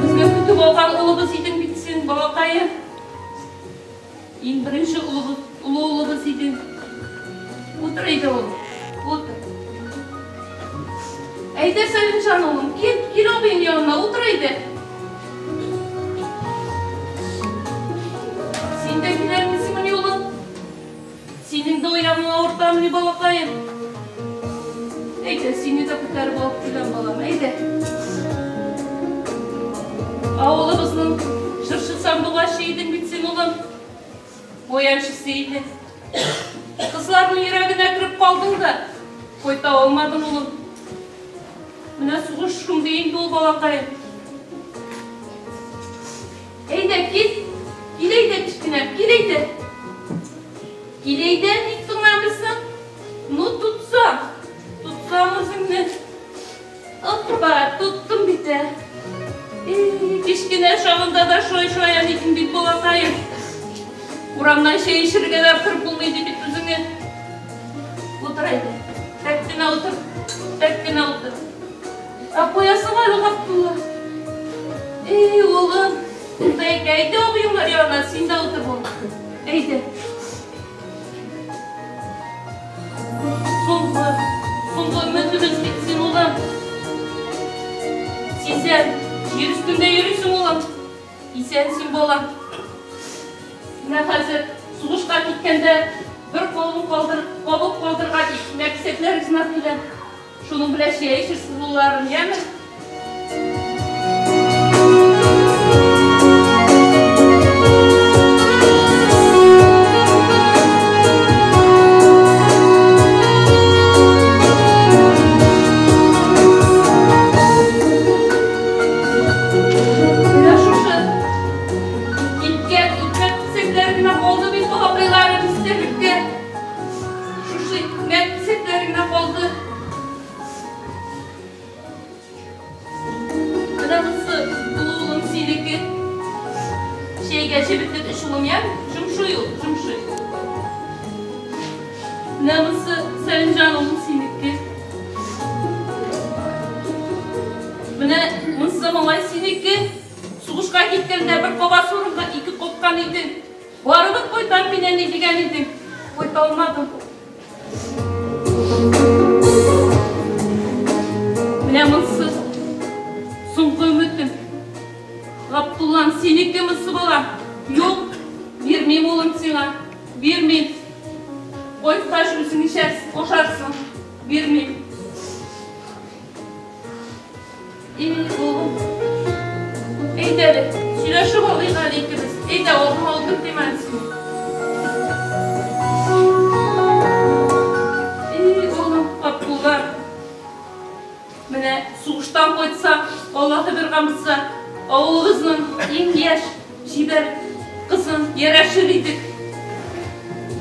Безгә көтеп алган улыбыз идең бит син, балакаем. Иң беренче улыбыз, олы улыбыз идең. Утыр әйдә, улым, утыр. Әйдә, Сәлимҗан улым, кил, кил абыең янына, утыр әйдә. Син дә киләлмисеңмени, улым? Синең дә аягың авыртамыни, балакаем? Әйдә, сине дә күтәреп алып киләм, балам, әйдә. Авылыбызның җырчы сандугачы идең бит син, улым. Баянчысы идең. Кызларның йөрәгенә кереп калдың да, кайта алмадың, улым. Менә сугыш шундый инде ул, балакаем. Әйдә, кил. Кил әйдә, кечкенәм, кил әйдә. Кил әйдә, ник тыңламыйсың? Ну, тотсам, тотсам үзеңне. Оппа, тоттым бит ә. И, кечкенә чагында да шулай шаян идең бит, балакаем. Урамнан чәй эчәргә дә торып булмый иде бит үзеңә. Утыр әйдә. Тәк кенә утыр. Тәк кенә утыр. Ә куясың әле, Габдулла. Эй, улым. Тукта әйдә, әйдә абыеңнар янына, син дә утыр булым. Әйдә. Соңгы, соңгы өметебез бит син, улым. Сизәм, җир өстендә йөрисең, улым. Исән син, балам. Менә хәзер сугышка киткәндә бер кулын калдыр, кабып калдырган икмәк кисәкләре генә килә. Шуның белән чәй эчерсез, улларым, яме? Менә шушы киткән икмәк кисәкләре генә калды бит, балакайларым. Менә монысы Сәлимҗан улым синеке. Менә монысы малай синеке. Сугышка киткәндә бер каба сурынга ике копкан идең. Барыбер кайтам мин әни дигән идең. Кайта алмадым. Менә монысы соңгы өметем. Габдуллам, синеке монысы бала. Юк, бирмим улым сиңа. Бирмим. Кайткач үзең эчәрсең, ашарсың. Бирмим. И, улым. Әйдә әле, сөйләшеп алыйк әле икебез. Әйдә, алдыма утыртыйм әле сине. И, улым, Габдулла. Менә сугыштан кайтсак, Аллаһы бер гамса, авылыбызның иң яшь, чибәр кызын ярәшер идек.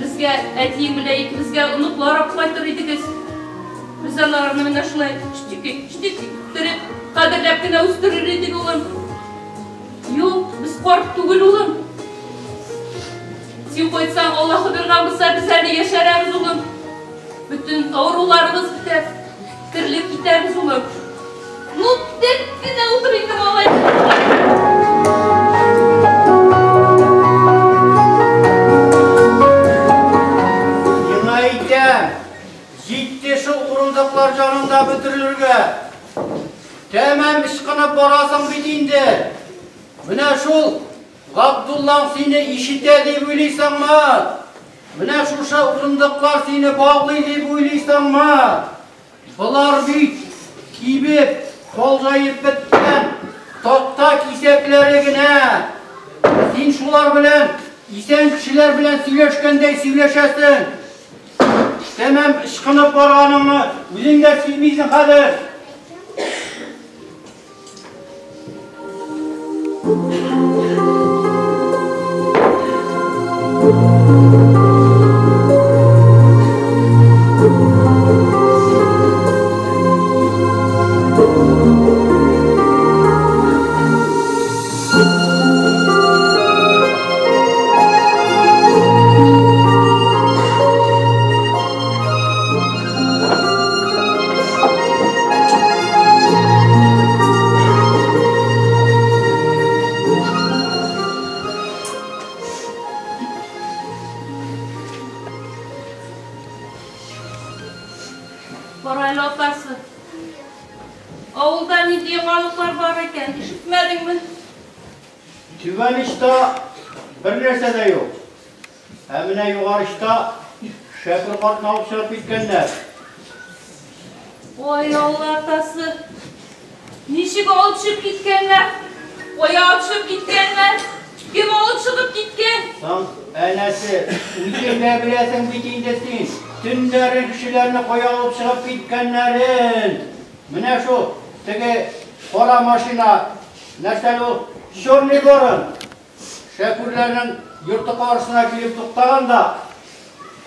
Безгә әтиең белән икебезгә оныклар алып кайтыр идегез. Без аларны менә шулай штики, штики иттереп, кадерләп кенә үстерер идек, улым. Юк, без карт түгел, улым. Син кайтсаң, Аллаһы бер гамса, без әле яшәрәбез, улым. Бөтен авыруларыбыз бетәр. Терелеп китәрбез, улым. Ну, тек кенә утыр инде, малай. Миңа әйтәм, җитте шул урындыклар җанында бөтерелергә. Тәмам ычкынып барасың бит инде. Менә шул Габдуллаң сине ишетә дип уйлыйсыңмы? Менә шушы урындыклар сине баглый дип уйлыйсыңмы? Болар бит кибеп, калжаеп беткән такта кисәкләре генә. Син шулар белән исән кешеләр белән сөйләшкәндәй сөйләшәсең. Тәмам ычкынып барганыңны үзең дә сизмисең хәзер. Кара әле, атасы. Авылда нинди яңалыклар бар икән, ишетмәдеңме? Түбән очта бер нәрсә дә юк. Ә менә югары очта Шәкүр картны алып чыгып киткәннәр. Ой, Алла атасы. Ничек алып чыгып киткәннәр? Кая алып чыгып киткәннәр? Кем алып чыгып киткән? Соң, әнәсе, үзең дә беләсең бит инде син, төннәрен кешеләрне кая алып чыгып киткәннәрен. Менә шул, теге кара машина, нәрсә әле ул, черный ворон, Шәкүрләрнең йорты каршысына килеп туктаган да,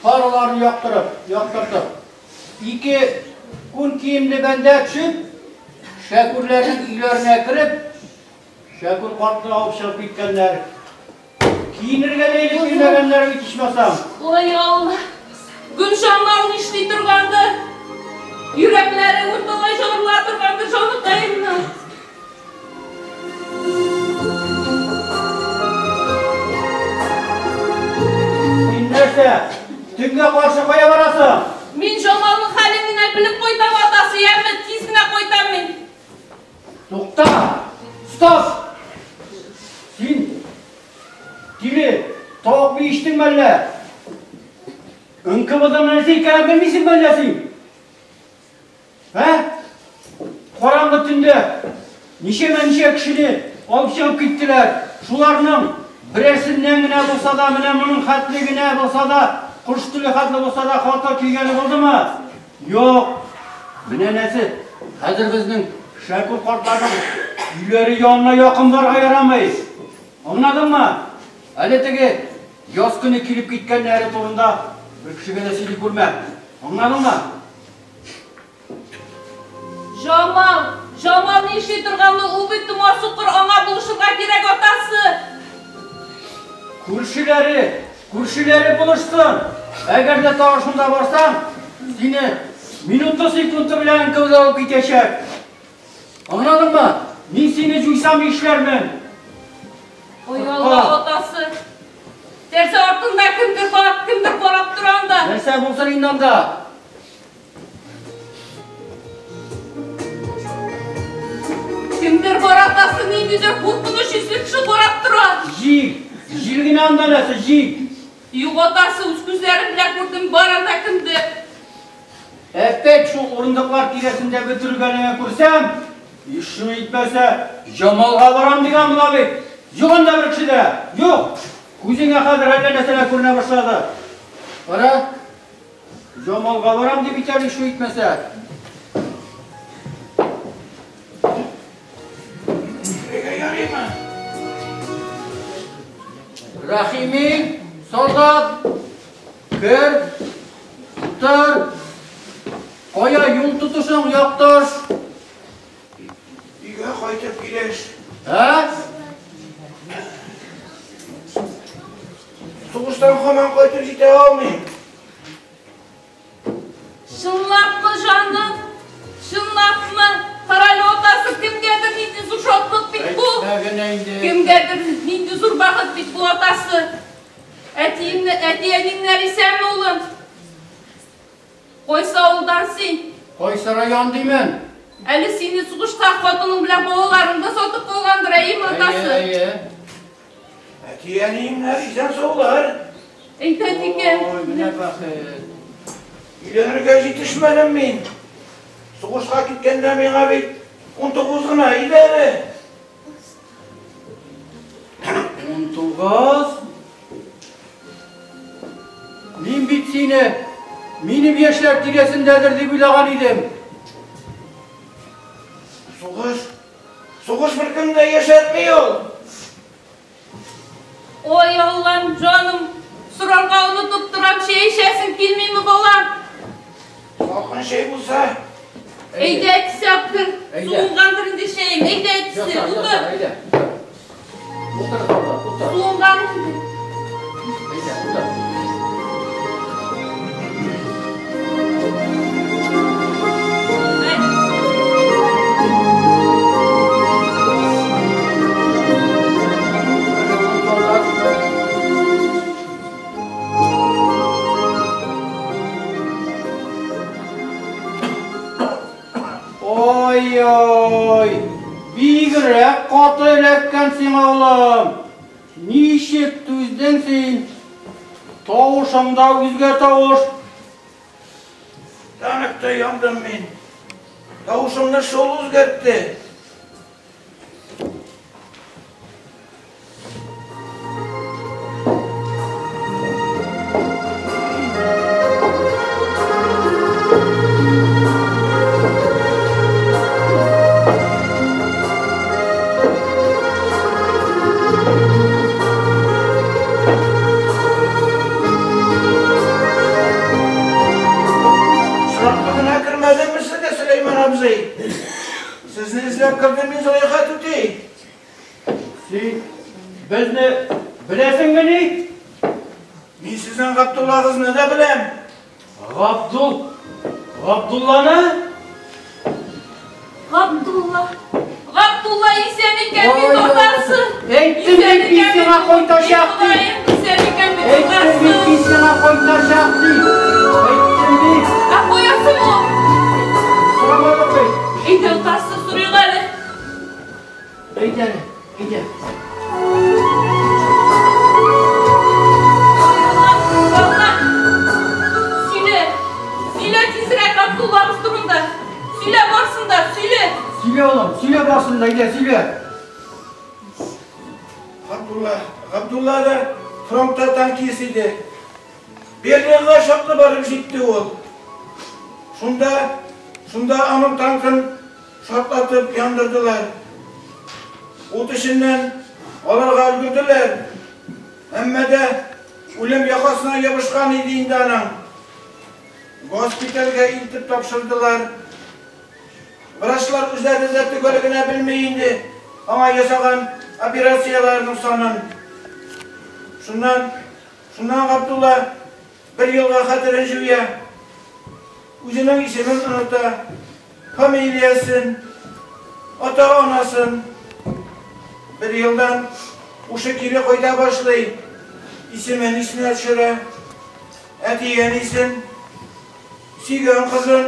фараларын яктырып, яктыртып, ике күн киемле бәндә төшеп, Шәкүрләрнең өйләренә кереп, Шәкүр картны алып чыгып киткәннәр. Киенергә дә ирек бирмәгәннәр бит ичмасам. Ой, Алла! Гөлҗамал нишли торгандыр? Йөрәкләре урталай жарыла торгандыр җаныкаемның. Син нәрсә? Төнгә каршы кая барасың? Мин Җамалның хәлен генә белеп кайтам, атасы, яме, тиз генә кайтам мин. Тукта! Стоп! Син тиле, тавык ми эчтеңме әллә? НКВДның нәрсә икәнен белмисеңме әллә син? Ә? Караңгы төндә ничәмә-ничә кешене алып чыгып киттеләр. Шуларның берәрсеннән генә булса да, менә моның хәтле генә булса да, кош теле хәтле булса да хата килгәне булдымы? Юк. Менә нәрсә, хәзер безнең Шәкүр картларның өйләре янына якын барырга ярамый. Аңладыңмы? Әле теге яз көне килеп киткәннәре турында бер кешегә дә сөйли күрмә. Аңладыңмы? Җамал! Җамал нишли торганны, ул бит тома сукыр, аңа булышырга кирәк, атасы! Күршеләре! Күршеләре булышсын. Әгәр дә тагы шунда барсаң, сине минуты-секунды белән НКВД алып китәчәк. Аңладыңмы? Мин сине җуйсам нишләрмен? Ой, Алла атасы. Тәрзә артында кемдер бар, кемдер карап тора анда. Нәрсә булсын инде анда? Кемдер бар атасы, ниндидер куркыныч йөзле кеше карап тора. Җил, җил генә анда нәрсә, җил. Юк, атасы, үз күзләрем белән күрдем, бар анда кемдер. Әпәт шул урындыклар тирәсендә бөтерелгәнеңне күрсәм, ишү итмәсә, Җамалга барам дигән була бит. Юк анда бер кеше дә, юк. Күзеңә хәзер әллә нәрсәләр күренә башлады. Кара, Җамалга барам дип итәр ишү итмәсә. Керергә ярыймы? Рәхими, солдат, кер, утыр. Кая юл тотышың, якташ? Өйгә кайтып килеш. Ә? Сугыштан һаман кайтып җитә алмыйм. Чынлапмы, җаным? Чынлапмы? Карале, атасы, кемгәдер нинди зур шатлык бит бу. Әйтмә генә инде. Кемгәдер нинди зур бәхет бит бу, атасы. Әтиеңне, әти-әниңнәр исәнме, улым? Кайсы авылдан син? Кайсы район димен? Әле сине сугышта хатының белән балаларың да сатып калгандыр, әйеме, атасы? Әйе, әйе. Әти-әниемнәр исән-саулар. Әйбәт икән. Ой, менә бәхет. Өйләнергә җитешмәдем мин. Сугышка киткәндә миңа бит 19 гына иде әле. 19? Мин бит сине минем яшьләр тирәсендәдер дип уйлаган идем. Сугыш, сугыш беркемне дә яшәтми ул. Ой, Аллам, җаным, сорарга онытып торам, чәй эчәсең килмиме, балам? Салкын чәй булса. Әйдә, әтисе, алып кер. Суынгандыр инде чәең. Әйдә, әтисе, утыр. Әйдә. Утыр, солдат, утыр. Суынган инде. Әйдә, утыр. Ой-ой, бигрәк каты эләккән сиңа, улым. Ничек түздең син? Тавышың да үзгә тавыш. Танкта яндым мин. Тавышымны шул үзгәртте. Очраклы гына кермәдемме сезгә, Сөләйман абзый? Сезне эзләп кердем мин, Зөләйха түти. Син безне беләсеңмени? Мин сезнең Габдуллагызны да беләм. Габдул, Габдулланы? Габдулла, Габдулла исән икән бит, атасы. Әйттем бит мин сиңа кайтачак дип. Исән икән бит, Әйттем бит мин сиңа кайтачак дип. Әйттем бит. Ә кая соң ул? Сорамадык бит. Әйдә, атасы, сорыйк әле. Әйдә әле, әйдә. Сөйлә, сөйлә тизрәк Габдуллабыз турында. Сөйлә барсын да, сөйлә. Сөйлә, улым, сөйлә барсын да, әйдә, сөйлә. Габдулла, Габдулла да фронтта танкист иде. Берлинга чаклы барып җитте ул. Шунда, шунда аның танкын шартлатып яндырдылар. Ут эченнән алырга өлгерделәр. Әмма дә үлем якасына ябышкан иде инде аның. Госпитальгә илтеп тапшырдылар. Врачлар үзләре дә төгәл генә белми инде аңа ясаган операцияләрнең санын. Шуннан, Шуннан Габдулла бер елга хәтерен җуя. Үзенең исемен оныта, фамилиясен, ата-анасын. Бер елдан ушы кире кайта башлый, исемен исенә төшерә, әти-әнисен, сөйгән кызын.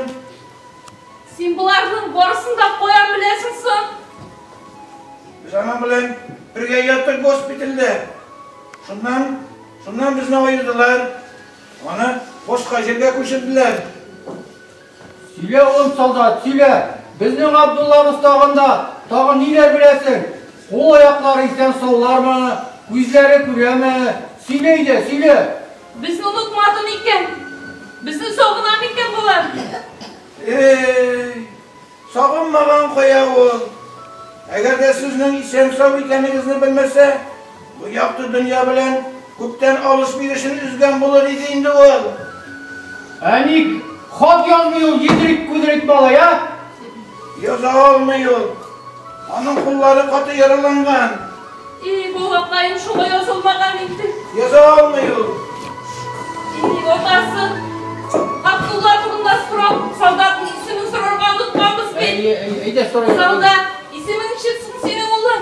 Син боларның барысын да каян беләсең соң? Без аның белән бергә яттык госпитальдә. Шуннан, шуннан безне аердылар. Аны башка җиргә күчерделәр. Сөйлә, улым солдат, сөйлә. Безнең Абдуллабыз тагын да, тагын ниләр беләсең? Кул-аяклары исән-саулармы? Күзләре күрәме? Сөйлә әйдә, сөйлә. Безне онытмады микән? Безне сагына микән болар? Эй, сагынмаган кая ул? Әгәр дә сезнең исән-сау икәнегезне белмәсә, бу якты дөнья белән күптән алыш-бирешен өзгән булыр иде инде ул. Ә ник хат язмый ул едрик-кудрик малай, а? Яза алмый ул. Аның куллары каты яраланган. И, балакаем, шуңа язылмаган инде. Яза алмый ул. И, атасы, Габдулла турында сорап, солдатның исемен сорарга онытканбыз бит. Әйдә, сорыйк. Солдат, исемең ничек соң синең, улым?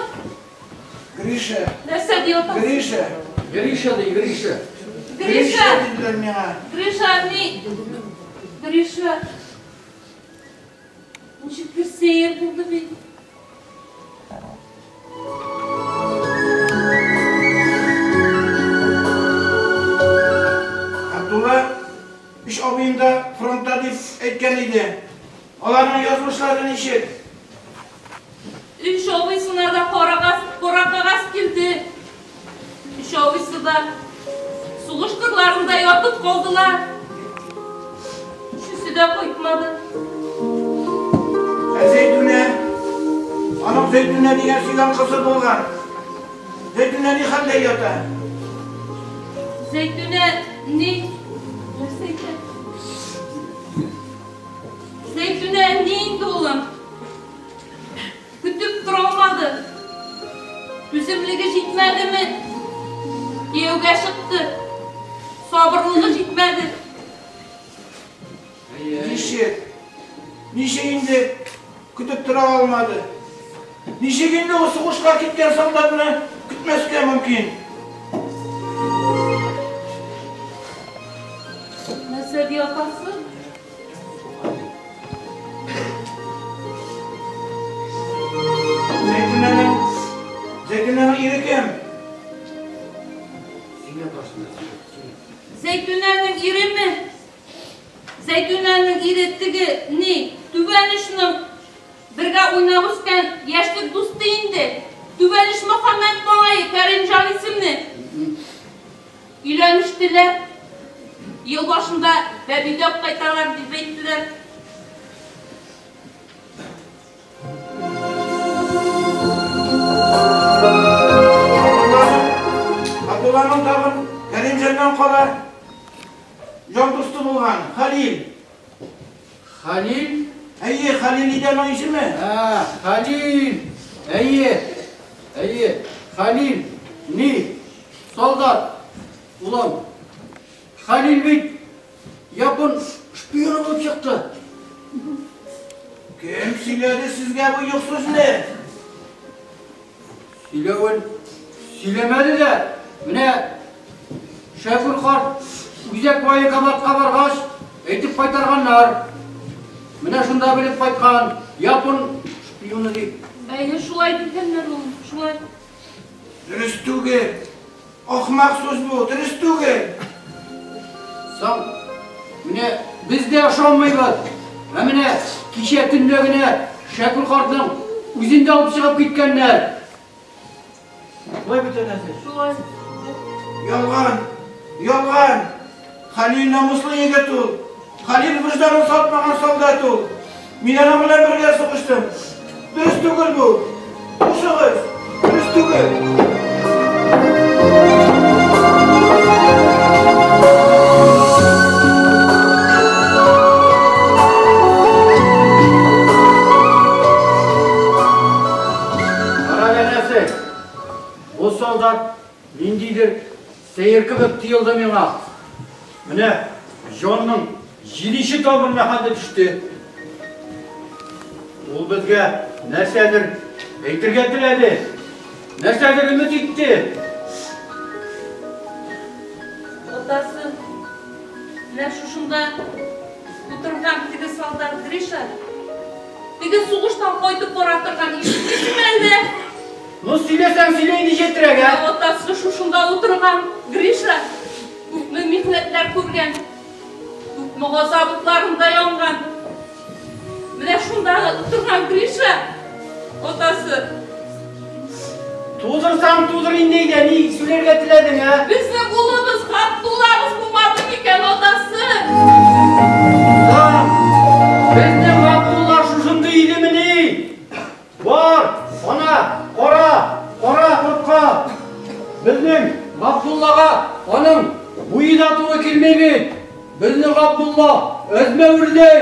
Гриша. Нәрсә ди атасы? Гриша. Гриша ди, Гриша. Гриша. Диделәр миңа. Гриша, ни? Гриша. Ничектер сәер булды бит. Абдулла, өч абыем да фронтта дип әйткән иде. Аларның язмышлары ничек? Өч абыйсына да кара кәгазь килде. Өч абыйсы да сугыш кырларында ятып калдылар. Өчесе дә кайтмады. Ә Зәйтүнә? Аның Зәйтүнә дигән сөйгән кызы булган. Зәйтүнә ни хәлдә ята? Зәйтүнә ни? Нәрсә әйтә? Зәйтүнә ни инде, улым? Көтеп тора алмады. Түземлеге җитмәдеме? Кияүгә чыкты. Сабырлыгы җитмәде. Ничек? Ничек инде көтеп тора алмады? Ничек инде ул сугышка киткән солдатны көтмәскә мөмкин? Нәрсә ди атасы? Зәйтүнәнең Зәйтүнәнең ире кем? Зәйтүнәнең иреме? Зәйтүнәнең ире теге ни, Түбән очның бергә уйнап үскән яшьлек дусты инде. Түбән оч Мөхәммәт малае Кәримҗан исемле. Өйләнештеләр. Ел башында бәби дә алып кайталар дип әйттеләр. Абдулланың тагын Кәримҗаннан кала җан дусты булган Хәлил. Хәлил? Әйе, Хәлил иде аның исеме. Ә, Хәлил. Әйе. Әйе, Хәлил. Ни? Солдат. Улым. Хәлил бит япон шпионы булып чыкты. Кем сөйләде сезгә бу юк сүзне? Сөйләвен сөйләмәде дә, менә Шәкүр карт үзәк военкоматка баргач, әйтеп кайтарганнар. Менә шунда белеп кайткан, япон шпионы дип. Әйе, шулай дигәннәр ул, шулай. Дөрес түгел. Ахмак сүз бу, дөрес түгел. Соң, менә без дә ышанмыйбыз. Ә менә кичә төнлә генә Шәкүр картның үзен дә алып чыгып киткәннәр. Шулай бит, әнәсе? Шулай. Ялган! Ялган! Хәлил намуслы егет ул. Хәлил вөҗданын сатмаган солдат ул. Мин аның белән бергә сугыштым. Дөрес түгел бу. Хушыгыз. Дөрес түгел. Кара, әнәсе, бу солдат ниндидер сәер кебек. тоелды миңа. Менә җанның җиденче тамырына хәтле төште. Ул безгә нәрсәдер әйтергә теләде, нәрсәдер өмет итте. Атасы, менә шушында утырган теге солдат Гриша, теге сугыштан кайтып бара торган, ишеттеңме әллә? Ну, сөйләсәң, сөйлә инде җетрәк, ә? Атасы, шушында утырган Гриша күпме михнәтләр күргән, күпме газапларында янган. Менә шунда утырган Гриша, атасы. Тудырсаң, тудыр инде, әйдә, ни сөйләргә теләдең, ә? Безнең улыбыз Габдуллабыз булмады микән, атасы? Да, безнең Габдулла шушындый идемени? Бар, ана, кара, кара кортка. Безнең Габдуллага аның буе да туры килми бит. Безнең Габдулла әзмәвердәй,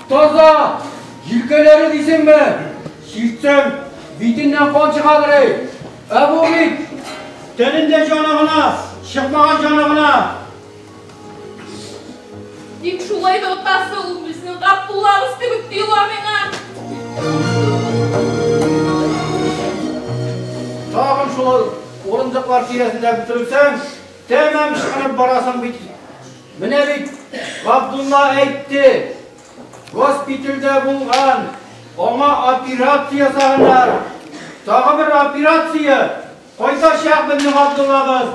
таза, җилкәләре дисеңме? Чиртсәң, битеннән кан чыгадыр, эй. Ә бу бит тәнендә җаны гына, чыкмаган җаны гына. Тик шулай да, атасы, ул безнең Габдуллабыз кебек тоела миңа. Тагын шул урындыклар тирәсендә бөтерелсәң, тәмам ычкынып барасың бит. Менә бит Габдулла әйтте, госпитальдә булган, аңа операция ясаганнар. Тагы бер операция, кайтачак безнең Габдуллабыз,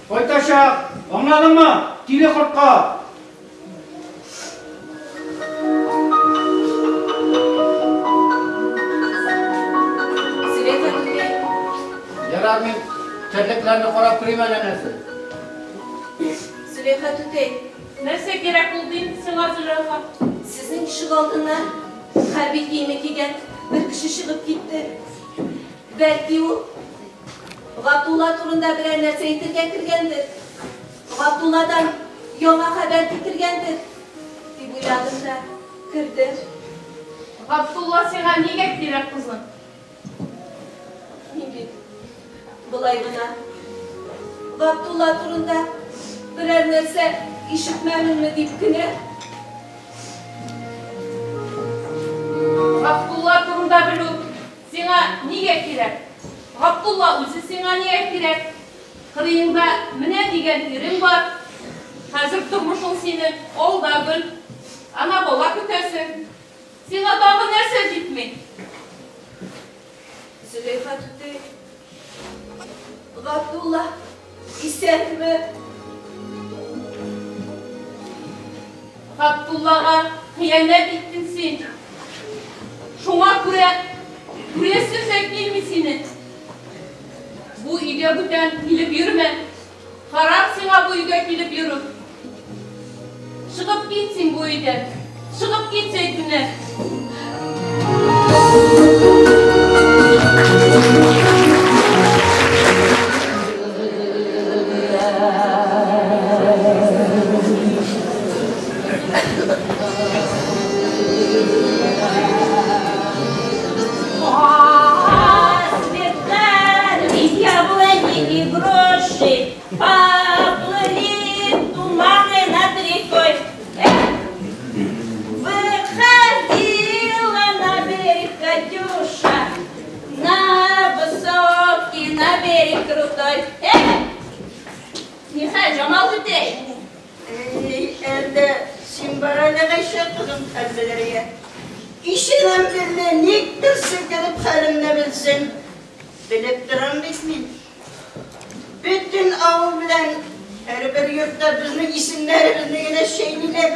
кайтачак. Аңладыңмы, тиле кортка? Света түтәй. Ярар, мин терлекләрне карап керим әле, әнәсе. Зөләйха түтәй. Нәрсә кирәк булды инде сиңа, Зөләйха? Сезнең ишек алдыннан хәрби киеме кигән бер кеше чыгып китте. Бәлки ул Габдулла турында берәр нәрсә әйтергә кергәндер. Габдулладан яңа хәбәр китергәндер, дип уйладым да кердем. Габдулла сиңа нигә кирәк, кызым? Мин бит болай гына Габдулла турында берәр нәрсә ишетмәменме дип кенә. Габдулла турында белү сиңа нигә кирәк? Габдулла үзе сиңа нигә кирәк? Кырыеңда менә дигән ирең бар. Хәзер тормышың синең ал да гөл. Ана бала көтәсең. Сиңа тагы нәрсә җитми? Зөләйха түтәй, Габдулла исәнме? Габдуллага хыянәт иттең син. Шуңа күрә күрәсем дә килми сине. Бу өйгә бүтән килеп йөрмә. Харап сиңа бу өйгә килеп йөрү. Чыгып кит син бу өйдән. Чыгып кит, Зәйтүнә. Яблони и груши, поплыли туманы над рекой. Эх, выходила на берег Катюша, на высокий, на берег крутой. Эх, Нихай, Джамал түтәй. Эй, әллә син бар әле, Гайшә кызым, хәл белергә. Кичәдән бирле никтер селкенеп хәлемне белсен. Белеп торам бит мин. Бөтен авыл белән һәрбер йортта безнең исемнәребезне генә чәйниләр.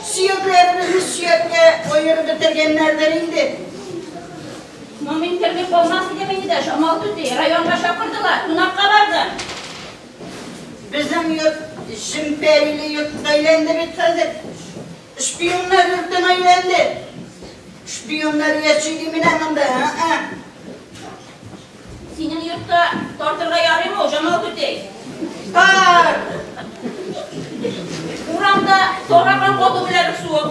Сөякләребезне сөяккә аерып бетергәннәрдер инде. Ну, мин керми калмас идем инде дә, Җамал түти. Районга чакырдылар, кунакка бардым. Безнең йорт җемпәриле йортка әйләнде бит хәзер. Шпионнар йортына әйләнде. Шпионнар яши ди менә монда, а? Синең йортта тартырга ярыймы ул, Җамал түтәй? Бар! Урамда таракан кату белән суык.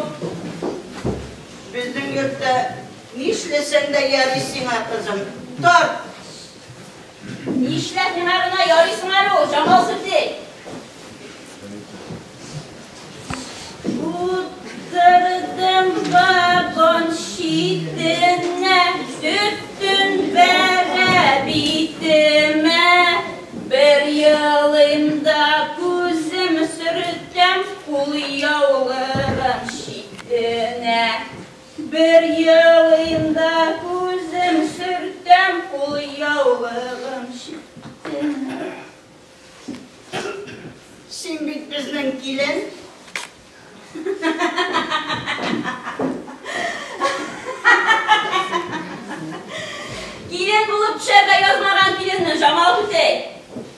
Безнең йортта нишләсәң дә ярый сиңа, кызым. Тарт! Нишләп миңа гына ярыйсың әле ул, Җамал түтәй? Утырдым вагон читенә, төтен бәрә битемә. Бер елыйм да күзем сөртәм кулъяулыгым читенә. Бер елыйм да күзем сөртәм кулъяулыгым читенә. Син бит безнең килен. Килен булып төшәргә язмаган киленне, Җамал түтәй.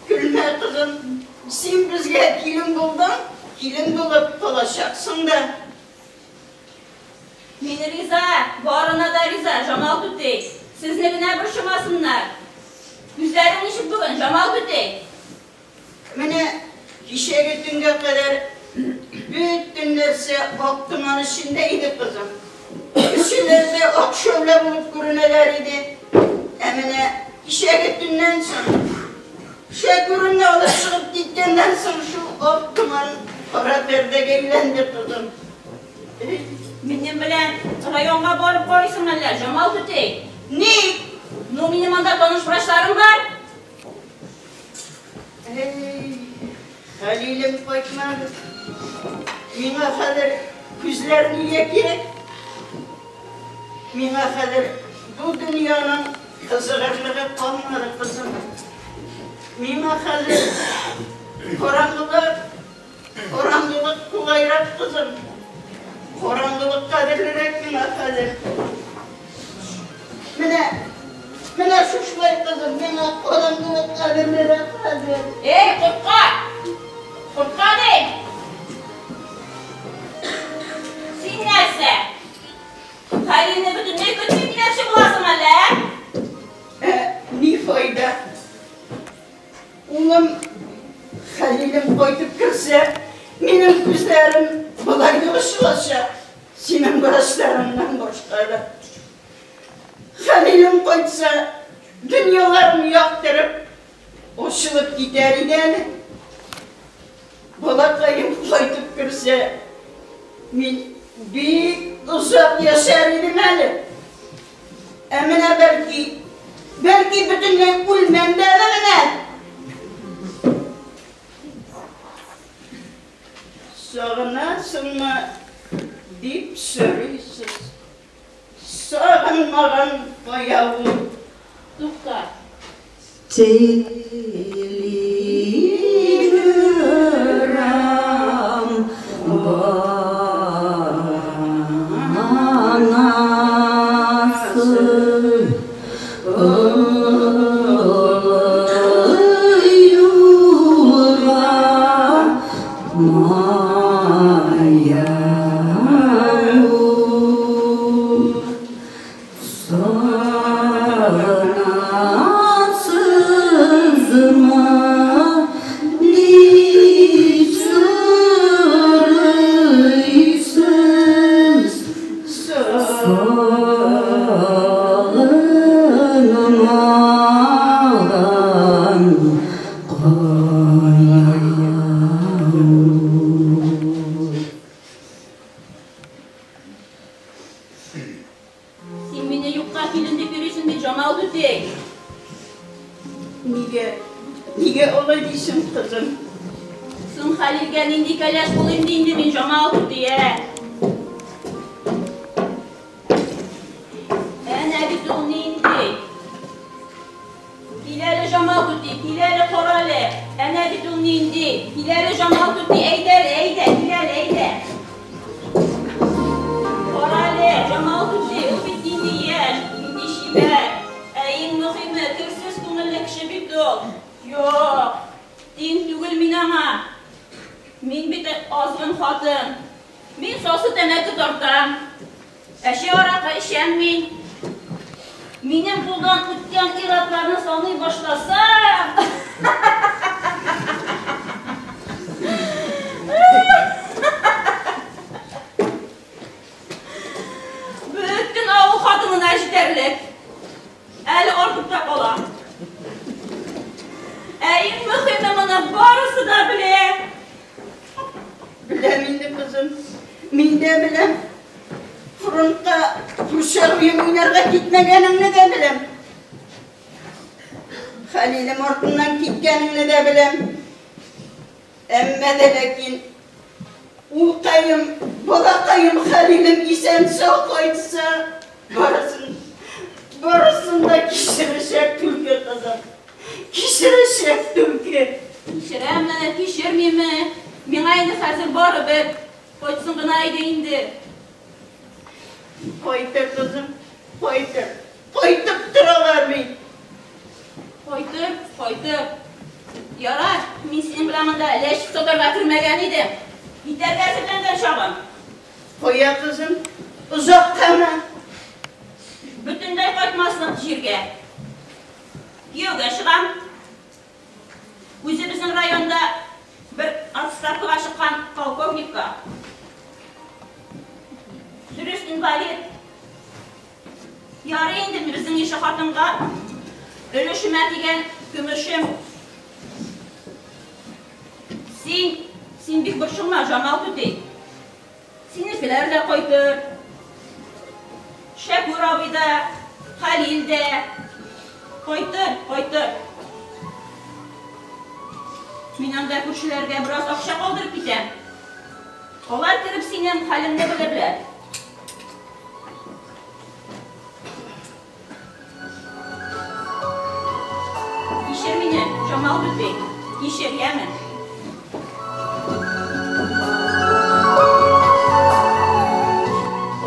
Көлмә, кызым. Син безгә килен булдың, килен булып калачаксың да. Мин риза, барына да риза, Җамал түтәй. Сезне генә борчымасыннар. Күзләрең ничек бүген, Җамал түтәй? Менә кичәге төнгә кадәр бөтен нәрсә ак томан эчендә иде, кызым. Кешеләр дә ак шәүлә булып күренәләр иде. Ә менә кичәге төннән соң, Шәкүрне алып чыгып киткәннән соң, шул ак томан кара пәрдәгә әйләнде, кызым. Минем белән районга барып карыйсың әллә, Җамал түтәй? Ник? Ну, минем анда таныш врачларым бар. Эй, Хәлилем кайтмады. Миңа хәзер күзләр нигә кирәк? Миңа хәзер бу дөньяның кызыгырлыгы калмады, кызым. Миңа хәзер караңгылык, караңгылык кулайрак, кызым. Караңгылык кадерлерәк миңа хәзер. Менә, менә шушылай, кызым, миңа караңгылык кадерлерәк хәзер. Эй, кортка! Кортка ди! Син нәрсә? Хәлилне бөтенләй көтмим димәкче буласың әллә, ә? Ә ни файда? Улым Хәлилем кайтып керсә, минем күзләрем болай да ачылачак, синең врачларыңнан башка да. Хәлилем кайтса, дөньяларым яктырып, ачылып китәр иде әле. Балакаем кайтып керсә, мин бик озак яшәр идем әле. Ә менә бәлки, бәлки бөтенләй үлмәм дә әле менә. Сагынасыңмы дип сорыйсыз. Сагынмаган кая ул? Тукта. Телеграм баганасы олы юлга мая ул. Сагынасызмы дип сорыйсыз, сагынмаган кая ул? Син мине юкка килен дип йөрисең бит, Җамал түтәй. Нигә, нигә алай дисең, кызым? Соң Хәлилгә нинди кәләш булыйм ди инде мин, Җамал түти, ә? Әнә бит ул нинди. Кил әле, Җамал түти, кил әле, кара әле. Әнә бит ул нинди. Кил әле, Җамал түти, әйдә әле, әйдә, кил әле, әйдә. Кара әле, Җамал түти, ул бит нинди яшь, нинди чибәр. Ә иң мөһиме, керсез күңелле кеше бит ул. Юк, тиң түгел мин аңа. Мин бит азгын хатын. Мин сасы тәмәке тартам. Әче аракы эчәм мин. Минем кулдан үткән ир-атларны саный башласам. Бөтен авыл хатынына җитәрлек. Әле артып та кала. Ә иң мөһиме, моны барысы да белә. Беләм инде, кызым. Мин дә беләм. Фронтта курчак уен уйнарга китмәгәнеңне дә беләм. Хәлилем артыннан киткәнеңне дә беләм. Әмма дә ләкин улкаем, балакаем Хәлилем исән-сау кайтса, барысын, барысын да кичерәчәк түлке, кызым. Кичерәчәк түлке. Кичерәме, кичермиме? Миңа инде хәзер барыбер. Кайтсын гына иде инде. Кайтыр, кызым, кайтыр. Кайтып торалар бит. Кайтыр, кайтыр. Ярар, мин синең белән монда ләчек сатарга кермәгән идем. Китәргә әзерләнгән чагым. Кая, кызым? Озаккамы? Бөтенләй кайтмаслык җиргә. Кияүгә чыгам. Үзебезнең районда бер отставкага чыккан полковникка. Дөрес, инвалид. Ярый инде безнең ише хатынга өлешемә тигән көмешем. Син, син бик борчылма, Җамал түти. Синекеләр дә кайтыр. Шәкүр абый да, Хәлил дә. Кайтыр, кайтыр. Мин анда күршеләргә бераз акча калдырып китәм. Алар кереп синең хәлеңне белерләр. Кичер мине, Җамал түти. Кичер, яме.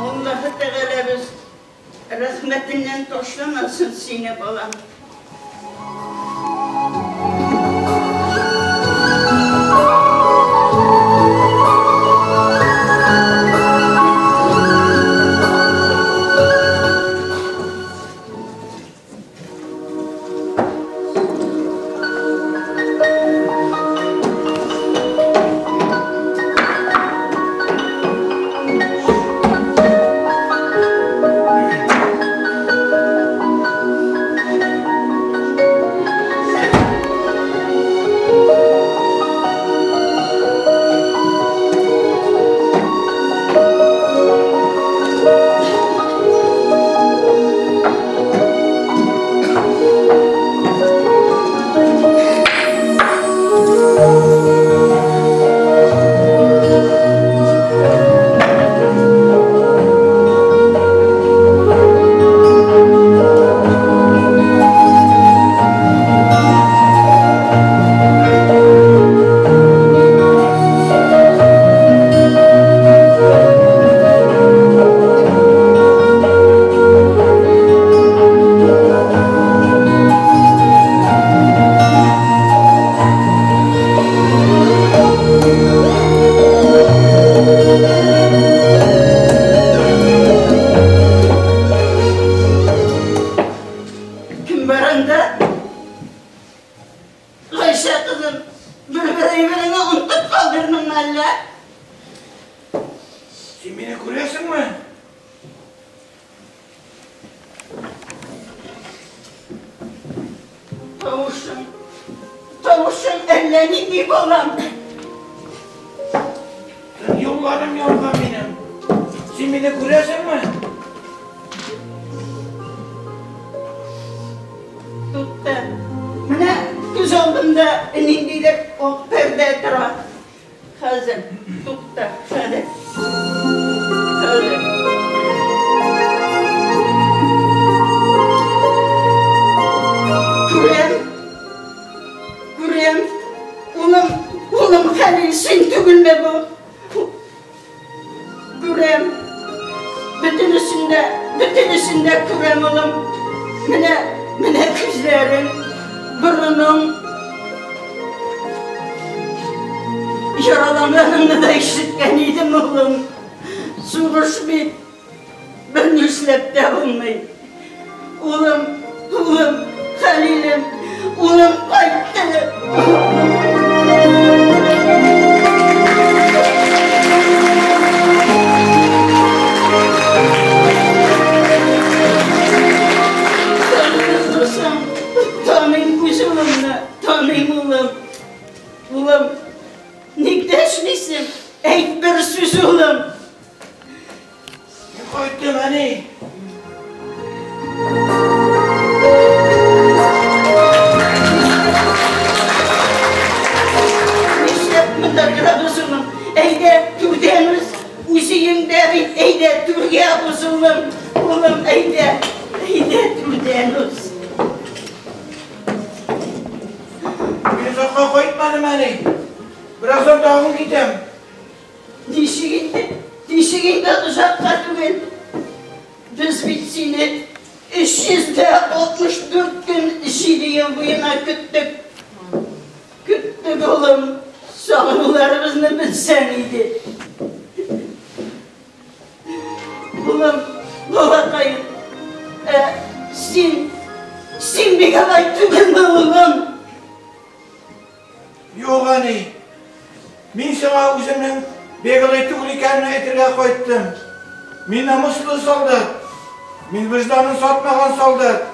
Аллаһы Тәгаләбез рәхмәтеннән ташламасын сине, балам. Кем бар анда? Гайшә кызым, бер-бер әйбереңне онытып калдырдыңмы әллә? Син мине күрәсеңме? Тавышың, тавышың әллә нинди, балам. Тын юлларым янган минем. Син мине күрәсеңме? Тукта. Менә күз алдымда ниндидер ак пәрдә тора. Хәзер, тукта, хәзер. Хәзер. Күрәм. Күрәм. Улым, улым Хәлил, син түгелме бу? Күрәм. Бөтенесен дә, бөтенесен дә күрәм, улым. Менә, менә күзләрең, борының. Яраланганыңны да ишеткән идем, улым. Сугыш бит. Бер нишләп тә булмый. Улым, улым, Хәлилем, улым кайтты. Таныйм үз улымны, таныйм, улым. Улым, ник дәшмисең? Әйт бер сүз, улым. Кайттым, әни. Нишләп монда торабыз, улым? Әйдә, түрдән уз. Үз өеңдә бит, әйдә, түргә уз, улым. Улым, әйдә, әйдә, түрдән уз. Мин озакка кайтмадым, әни. Бераздан тагын китәм. Ничек инде, ничек инде озакка түгел? Без бит сине 364 көн 7 ел буена көттек. Көттек, улым. Сагынуларыбызны белсәң иде. Улым, балакаем, ә син, син бик алай түгелме, улым? Юк, әни. Мин сиңа үземнең бегалай түгел икәнен әйтергә кайттым. Мин намуслы солдат. Мин вөҗданын сатмаган солдат.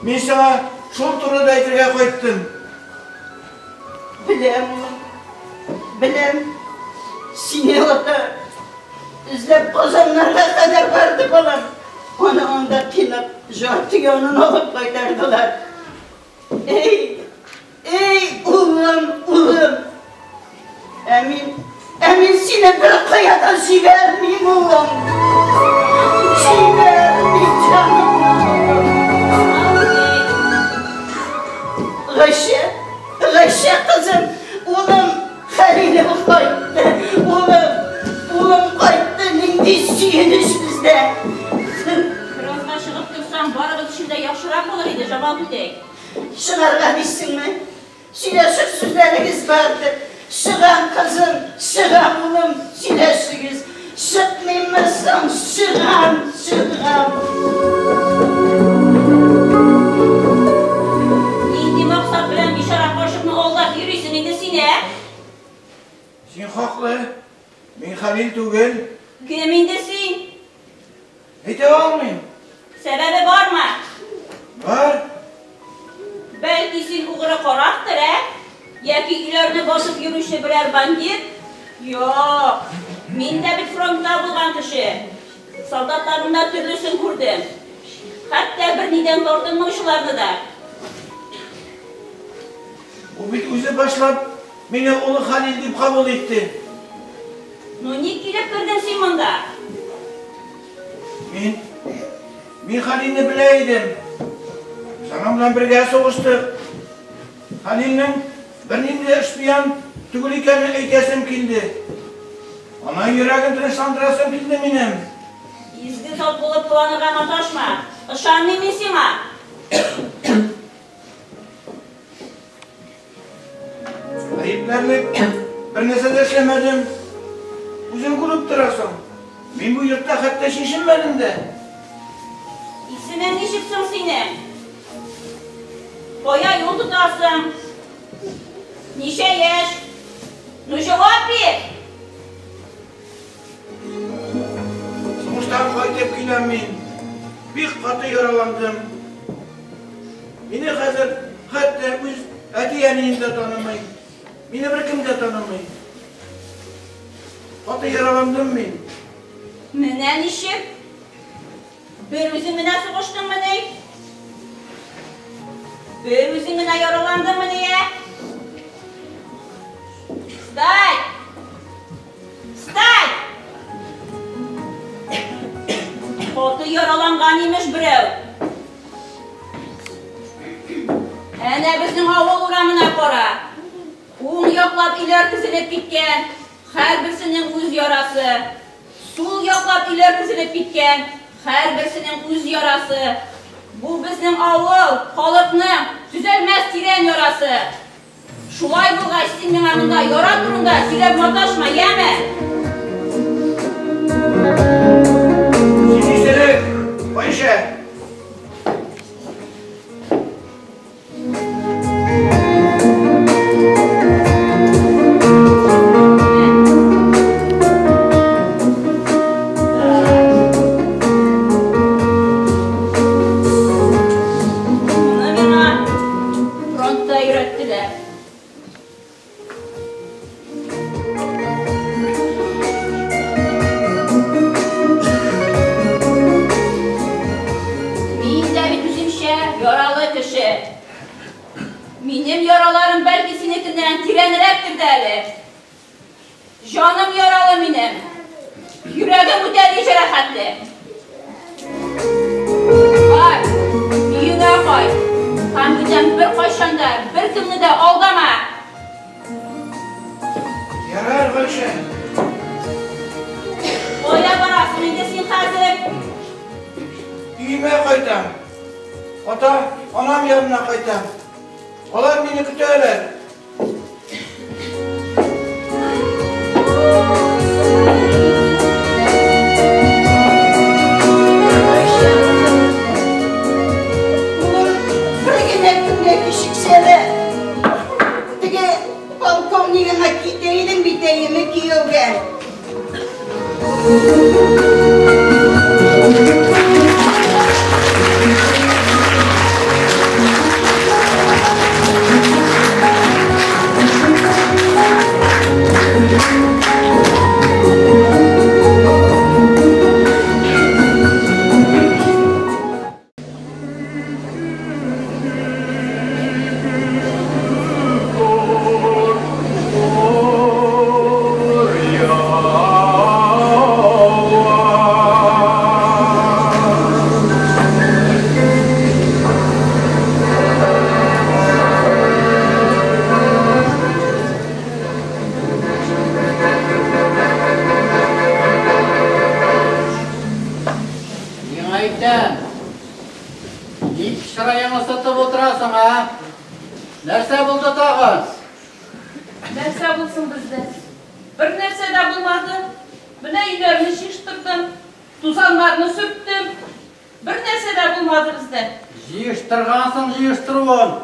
Мин сиңа шул турыда әйтергә кайттым. Беләм, улым, беләм. Сине ата эзләп Казаннарга кадәр барды балам. Аны анда кыйнап, жарты янын алып кайтардылар. Эй, эй, улым, улым. Ә мин, ә мин сине бер кая да җибәрмим, улым. Җибәрмим, җаным. Гайшә, Гайшә кызым, улым, Хәлилем кайтты, улым, улым кайтты, нинди сөенеч бездә. Беразга чыгып торсаң, барыбыз өчен дә яхшырак булыр иде, Җамал түтәй. Чыгарга дисеңме? Сөйләшер сүзләрегез бардыр. Чыгам, кызым, чыгам, улым, сөйләшегез. Чыкмыйммы соң? Чыгам, чыгам. Нинди максат белән бичара карчыкны алдап йөрисең инде син, ә? Син хаклы. Мин Хәлил түгел. Кем инде син? Әйтә алмыйм. Сәбәбе бармы? Бар. Бәлки син угры карактыр, ә? Яки өйләрне басып йөрүче берәр бандит? Юк. Мин дә бит фронтта булган кеше. Солдатларның да төрлесен күрдем. Хәтта бернидән тартынмаучыларны да. Ул бит үзе башлап мине улы Хәлил дип кабул итте. Ну ник килеп кердең син монда? Мин мин Хәлилне белә идем. Без аның белән бергә сугыштык. Хәлилнең бернинди дә шпион түгел икәнен әйтәсем килде. Ана йөрәген тынычландырасым килде минем. Изге зат булып кыланырга маташма. Ышанмыйм мин сиңа. Гаепләрлек бер нәрсә дә эшләмәдем. Үзең күреп торасың. Мин бу йортта хәтта чишенмәдем дә. Исемең ничек соң синең? Кая юл тотасың? Ничә яшь? Ну җавап бир! Сугыштан кайтып киләм мин. Бик каты яраландым. Мине хәзер хәтта үз әти-әнием дә танымый. Мине беркем дә танымый. Каты яраландым мин. Менә ничек? Бер үзең генә сугыштыңмыни? Бер үзең генә яраландыңмыни, ә? Встать! Встать! Каты яраланган имеш берәү. Әнә безнең авыл урамына кара. Уң яклап өйләр тезелеп киткән, һәрберсенең үз ярасы. Сул яклап өйләр тезелеп киткән, һәрберсенең үз ярасы. Бу безнең авыл, халыкның төзәлмәс тирән ярасы. Шулай булгач, син миңа монда яра турында сөйләп маташма, яме? Син исерек, Гайшә. Моны миңа фронтта өйрәттеләр. Минем яраларым бәлки синекеннән тирәнрәктер дә әле. Җаным яралы минем. Йөрәгем үтәли җәрәхәтле. Бар, өеңә кайт. Һәм бүтән беркайчан да, беркемне дә алдама. Ярар, Гайшә. Кая барасың инде син хәзер? Өемә кайтам. Ата, анам янына кайтам. Алар мине көтәләр. Улым, бер генә көнгә кичексә дә, теге полковнигыңа китә идең бит әйеме кияүгә. Миңа әйтәм. Ник чыраеңны сытып утырасың, а? Нәрсә булды тагын? Нәрсә булсын бездә? Бер нәрсә дә булмады. Менә өйләрне җыештырдым, тузаннарны сөрттем. Бер нәрсә дә булмады бездә. Җыештыргансың җыештыруын.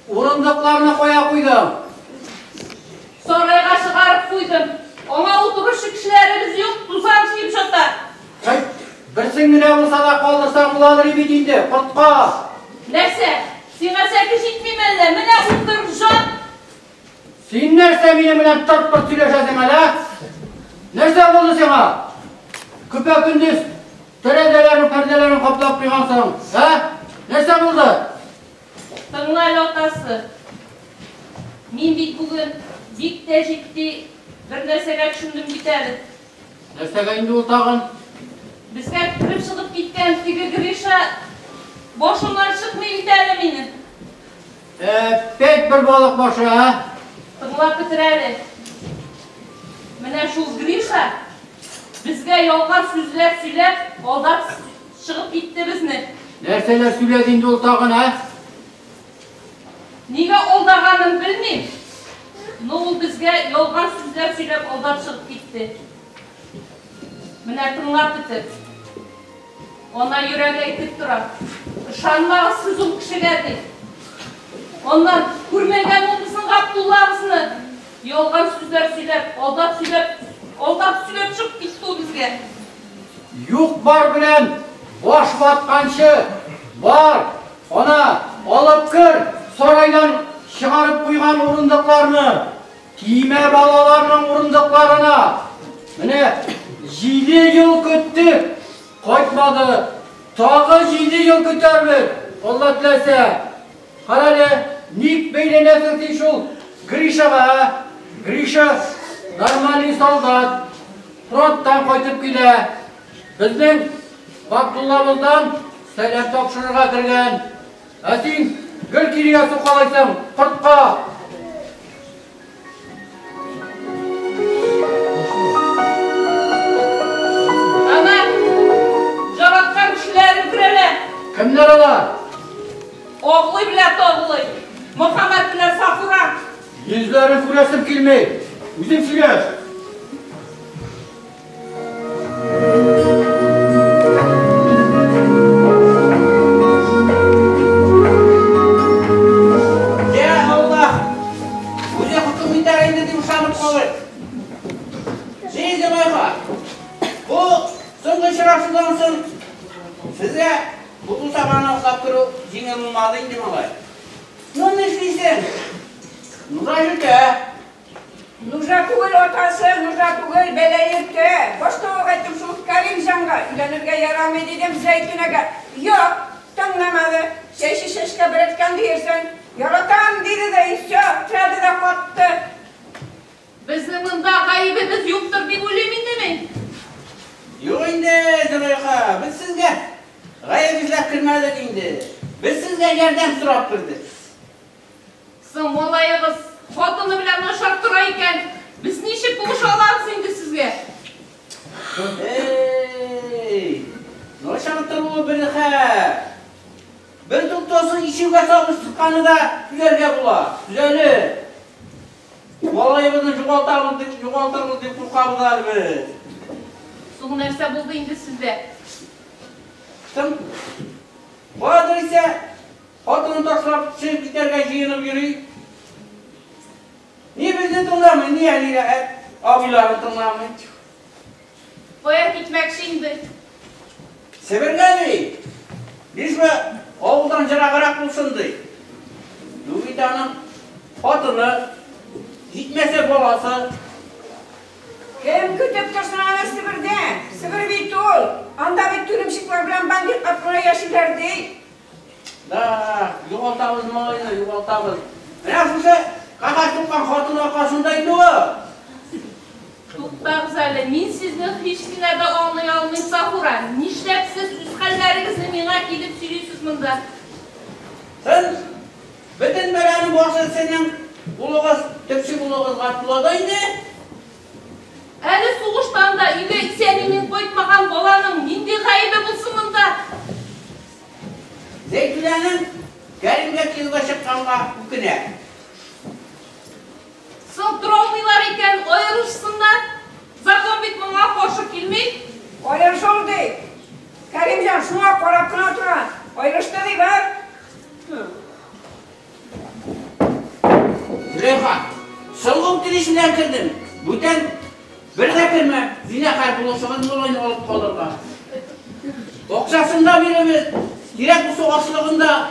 Урындыкларны кая куйдың? Сарайга чыгарып куйдым. Аңа утыручы кешеләребез юк, тузан җыеп ята. Хәйт, берсен генә булса да калдырсаң буладыр бит инде, кортка. Нәрсә? Сиңа сәке җитмиме әллә? Менә утыр, жат. Син нәрсә минем белән тырт-пырт сөйләшәсең әле, а? Нәрсә булды сиңа? Көпә-көндез тәрәзәләрен, пәрдәләрен каплап куйгансың, ә? Нәрсә булды? Тыңла әле, атасы. Мин бит бүген бик тә җитди бер нәрсәгә төшендем бит әле. Нәрсәгә инде ул тагын? Безгә кереп чыгып киткән теге Гриша башымнан чыкмый бит әле минем. Әпәт бер балык башы, ә? Тыңлап бетер әле. Менә шул Гриша безгә ялган сүзләр сөйләп, алдап чыгып китте безне. Нәрсәләр сөйләде инде ул тагын, ә? Нигә алдаганын белмим. Но ул безгә ялган сүзләр сөйләп алдап чыгып китте. Менә тыңлап бетер. Ана йөрәге әйтеп тора. Ышанмагыз сез ул кешегә дип. Аннан күрмәгән ул безнең Габдуллабызны. Ялган сүзләр сөйләп, алдап сөйләп, алдап сөйләп чыгып китте ул безгә. Юк бар белән баш ватканчы, бар, ана, алып кер, сарайдан чыгарып куйган урындыкларны, тимә балаларның урындыкларына. Менә 7 ел көттек, кайтмады. Тагы 7 ел көтәрбез, Алла теләсә. Кара әле, ник бәйләнәсең син шул Гришага, а? Гриша нормальный солдат, фронттан кайтып килә. Безнең Габдуллабыздан сәлам тапшырырга кергән. Ә син гел кирегә сукалайсың, кортка. Ана, жараткан кешеләрең керәләр. Кемнәр алар? Аглый белән таглый. Мөхәммәт белән Сафура. Йөзләрен күрәсем килми. Үзең сөйләш. Я Аллах! Үзе хөкем итәр инде дип ышанып калыйк. Жизнь Зөләйха, бу соңгы очрашудан соң сезгә бу бусаганы атлап керү җиңел булмады инде, малай. Ну, нишлисең? Нужа җитә. Нужа түгел, атасы, нужа түгел, бәла йөртә. Башта ук әйттем шул Кәримҗанга, өйләнергә ярамый дидем Зәйтүнәгә. Юк, тыңламады. Чәче чәчкә береткән диерсең. Яратам, диде дә, и всё, терәде дә катты. Безнең монда гаебебез юктыр дип уйлыйм инде мин. Юк инде, Зөләйха, без сезгә гаеп эзләп кермәдек инде. Без сезгә ярдәм сорап кердек. Соң малаегыз хатыны белән начар тора икән, без ничек булыша алабыз инде сезгә? Эй, начар торуы бер хәл. Бер туктаусыз ишүгә сагыш тотканы да түзәргә була. Төзәлер. Малаебызны югалтабыз дип, югалтырбыз дип куркабыз әле без. Соң нәрсә булды инде сездә? Соң, каядыр исә хатынын ташлап чыгып китәргә җыенып йөри. Ни безне тыңламый, ни әниләр, абыйларын тыңламый. Кая китмәкче инде? Себергә ди. Лишь бы авылдан ераграк булсын ди. Ну бит аның хатыны, җитмәсә баласы. Кем көтеп торсын аны Себердә? Себер бит ул. Анда бит тюремщиклар белән бандитлар кына яшиләр ди. Да, югалтабыз малайны, югалтабыз. Менә шушы кәгазь тоткан хатын аркасында инде ул. Туктагыз әле, мин сезне һич кенә дә аңлый алмыйм, Сафура. Нишләп сез үз хәлләрегезне миңа килеп сөйлисез монда? Син бөтен бәланең башы синең улыгыз, төпчек улыгыз Габдулла да инде. Әле сугыштан да өйгә исән-имин кайтмаган баланың нинди гаебе булсын монда? Зәйтүнәнең Кәримгә кияүгә чыкканга үкенә. Соң тора алмыйлар икән, аерылышсыннар. Закон бит моңа каршы килми. Аерышыл ди. Кәримҗан шуңа карап кына тора. Аерышты ди, бар. Зөләйха, соңгы үтенеч белән кердем. Бүтән бер дә кермәм. Зинһар булышыгыз малайны алып калырга. Акчасын да бирербез. Кирәк булса ашлыгын да.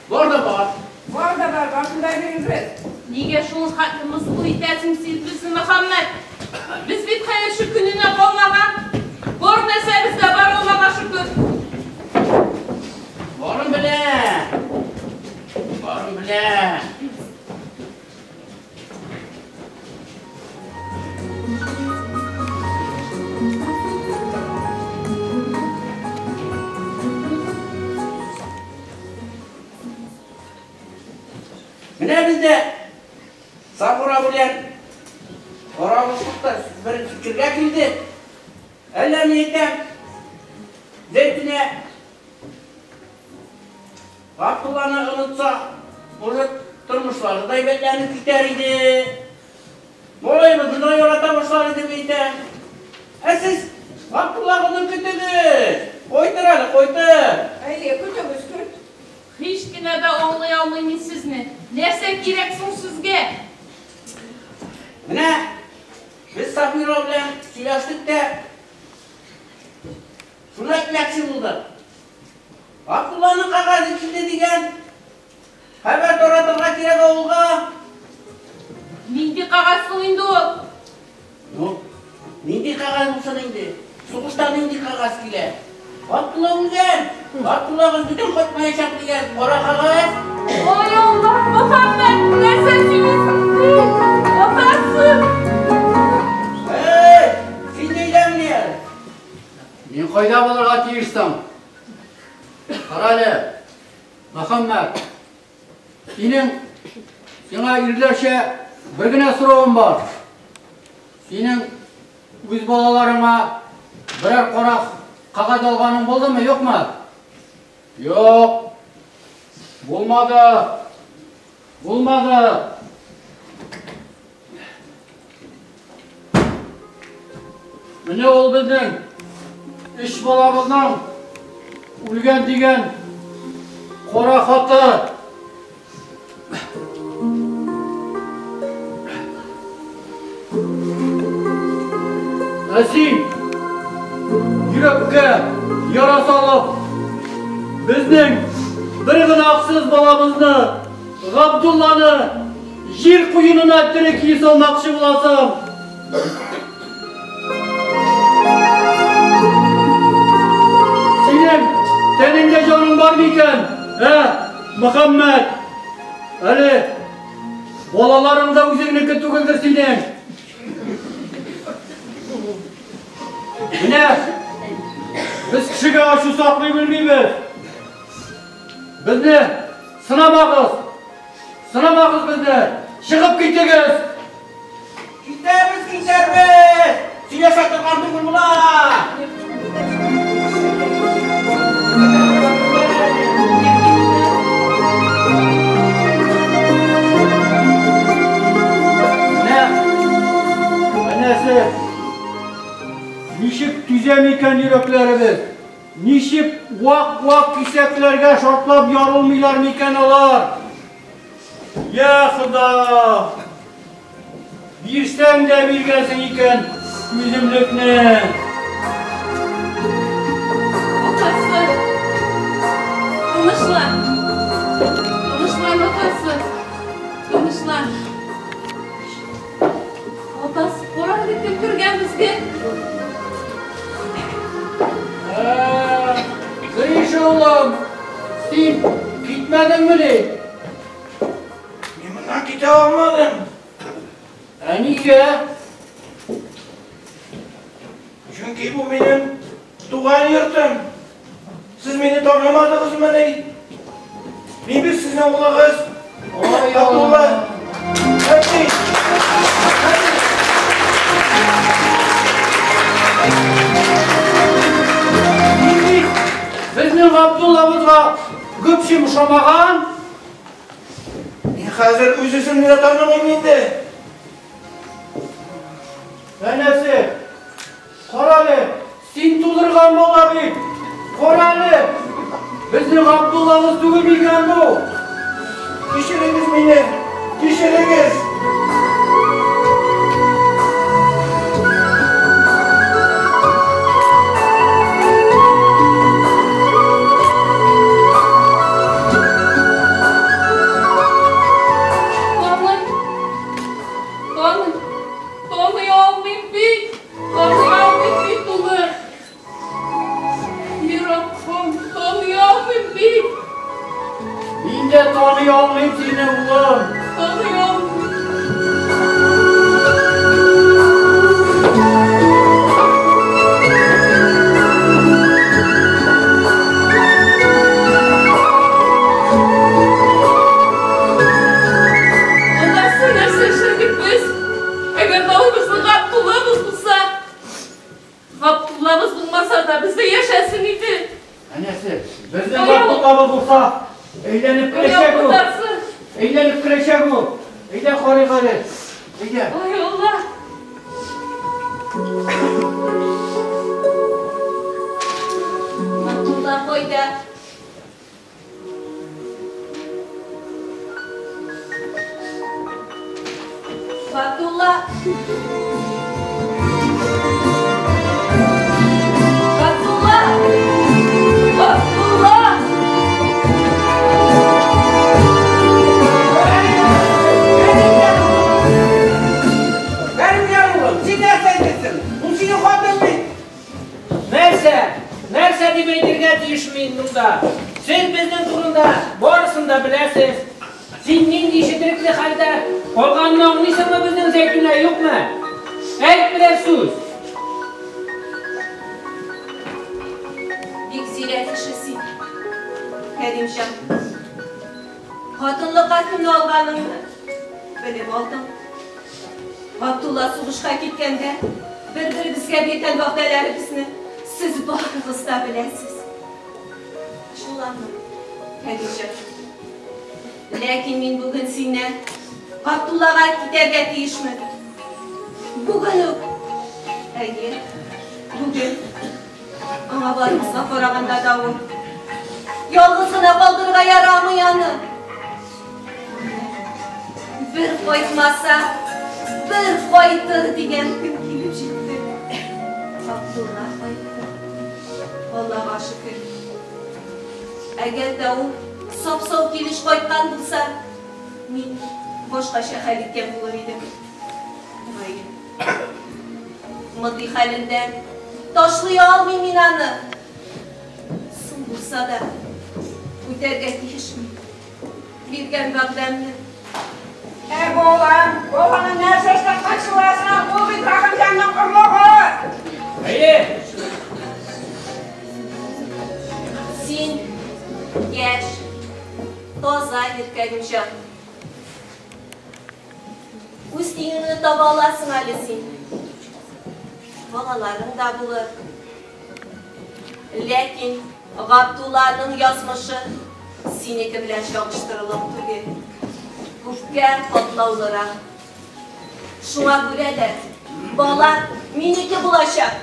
Бар да бар. Бар да бар, барысын да бирербез. Нигә шул хәтле мыскыл итәсең син безне, Мөхәммәт? Без бит хәерче көненә калмаган. Бар нәрсәбез дә бар, Аллага шөкер. Барын белә. Барын белә. Менә без дә Сабура белән аралаштык та бер фикергә килдек. Әллә ни әйтәм, Зәйтүнә Габдулланы онытса, может, тормышлары да әйбәтләнеп китәр иде. Малаебызны да ярата башлар иде, әйтәм. Ә сез Габдуллагызны көтегез. Кайтыр әле, кайтыр. Әйе, көтегез, көт. Һич кенә дә аңлый алмыйм мин сезне. Нәрсә кирәк соң сезгә? Менә без Сафира белән сөйләштек тә, шуны әйтмәкче булдык. Габдулланың кәгазе килде дигән хәбәр таратырга кирәк авылга. Нинди кәгазь соң инде ул? Ну, нинди кәгазь булсын инде? Сугышта нинди кәгазь килә? Габдулла үлгән, Габдуллагыз бүтән кайтмаячак дигән кара кәгазь. Ай Аллаһ, Мөхәммәт, нәрсә сөйлисең син? Атасы! Эй, син нидән әле? Мин кайда булырга тиеш соң? Карале, Мөхәммәт, синең сиңа ирләрчә бер генә соравым бар. Синең үз балаларыңа берәр кара кәгазь алганың булдымы, юкмы? Юк. Булмады. Булмады. Менә ул безнең өч балабызның үлгән дигән кара хаты. Ә син йөрәккә яра салып, безнең бер гөнаһсыз балабызны, Габдулланы җир куенына тере көе салмакчы буласың. Синең тәнеңдә җаның бар микән? Ә, Мөхәммәт? Әле балаларың да үзеңнеке түгелдер синең. Менә без кешегә ачу саклый белмибез. Безне сынамагыз. Сынамагыз безне. Чыгып китегез. Китәрбез, китәрбез! Сөйләшә торган түгел болар! Менә, әнәсе, ничек түзә микән йөрәкләребез? Ничек вак-вак кисәкләргә шартлап ярылмыйлар микән алар? Я Хода! Бирсәң дә биргәнсең икән түземлекне. Атасы, тынычлан. Тынычлан, атасы. Тынычлан. Атасы, кара әле кем кергән безгә. Гриша улым, син китмәдеңмени? Мин моннан китә алмадым. Ә нигә? Чөнки бу минем туган йортым. Сез мине танымадыгызмыни? Мин бит сезнең улыгыз. Абдулла. Әти. Мин бит безнең Габдуллабызга гөпчем ошамаган. Мин хәзер үз үземне дә танымыйм инде. Әнәсе, карале, син тудырган бала бит. Карале, безнең Габдуллабыз түгел микән бу? Кичерегез мине, кичерегез. Таный, таный, таный алмыйм бит, таный алмыйм бит улы. И Раббым, таный алмыйм бит. Мин дә таный алмыйм сине, улым. Таный алмыйм. Аннан нәрсә эшләдек без? Әгәр дә ул безнең Габдуллабыз булса, Габдуллабыз булмаса да бездә яшәсен иде. Әнәсе, безнең Габдуллабыз булса, әйләнеп керәчәк ул. Әйләнеп керәчәк ул. Әйдә карыйк әле. Әйдә. Ай Алла. Габдулла кайда? Габдулла! Габдулла! Габдулла! Кәримҗан улым, син нәрсә әйтерсең? Ул синең хатын бит. Нәрсә? Нәрсә дип әйтергә тиеш мин монда? Сез безнең турында барысын да беләсез. Син нинди четерекле хәлдә калганны аңлыйсыңмы безнең Зәйтүнә, юкмы? Әйт берәр сүз. Бик зирәк кеше син, Кәримҗан. Хатынлыкка кемне алганыңны белеп алдың. Габдулла сугышка киткәндә бер-беребезгә биргән вәгъдәләребезне сез барыгыз да беләсез. Ачуланма, Кәримҗан. Ләкин мин бүген синнән Габдуллага китәргә тиешмен. Бүген үк. Әйе, бүген. Аңа барыбызга караганда да ул. Ялгыз гына калдырырга ярамый аны. Бер кайтмаса, бер кайтыр дигән көн килеп җитте. Габдулла кайтты. Аллага шөкер. Әгәр дә ул сап-сау килеш кайткан булса, мин башкача хәл иткән булыр идем. Мөгаен. Мондый хәлендә ташлый алмыйм мин аны. Соң булса да, үтәргә тиеш мин. биргән вәгъдәмне. Ә балам, баланы нәрсә эшләтмәкче буласың? Ул бит Рәхимҗанның орлыгы. Әйе. Син яшь, таза иркәгемҗан. Үз тиңеңне таба аласың әле син. Балаларың да булыр. Ләкин Габдулланың язмышы синеке белән чагыштырылып түгел. Күпкә катлаулырак. Шуңа күрә дә бала минеке булачак.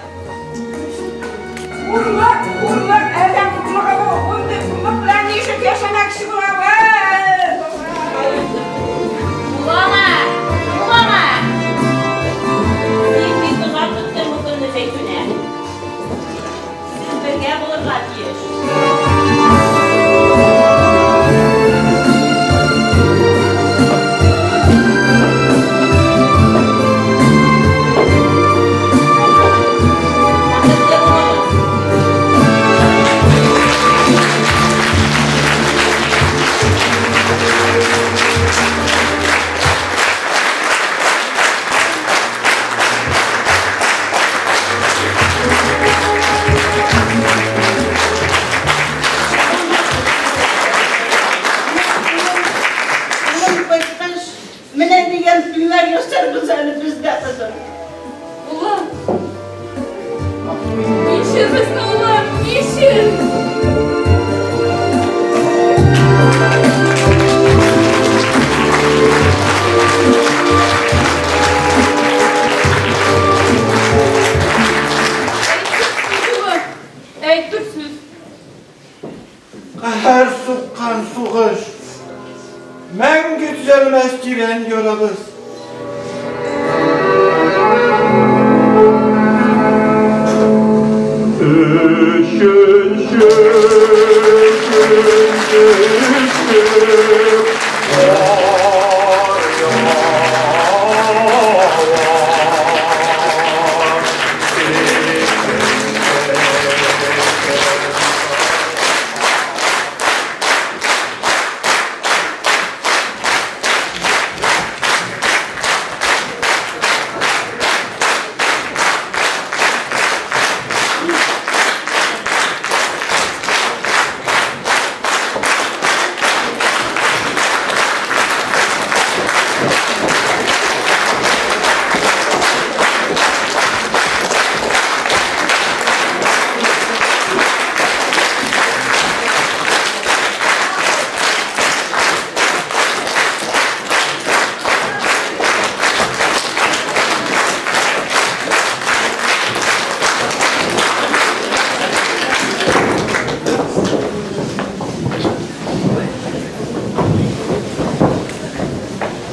Хурлык, хурлык, адәм хурлыгы бу. Мондый хурлык белән ничек яшәмәкче булабыз? Булама, булама. Син бик озак көттең бу көнне, Зәйтүнә. Сез бергә булырга тиеш. Бәхетле булыгыз. Улым кайткач, менә дигән туйлар ясарбыз әле без дә, кызым. Улым. Кичер безне, улым, кичер. Әйтер сүз, улым, әйтер сүз. Каһәр суккан сугыш. Мәңге төзәлмәс тирән ярабыз. Өченче көн төште кар ява.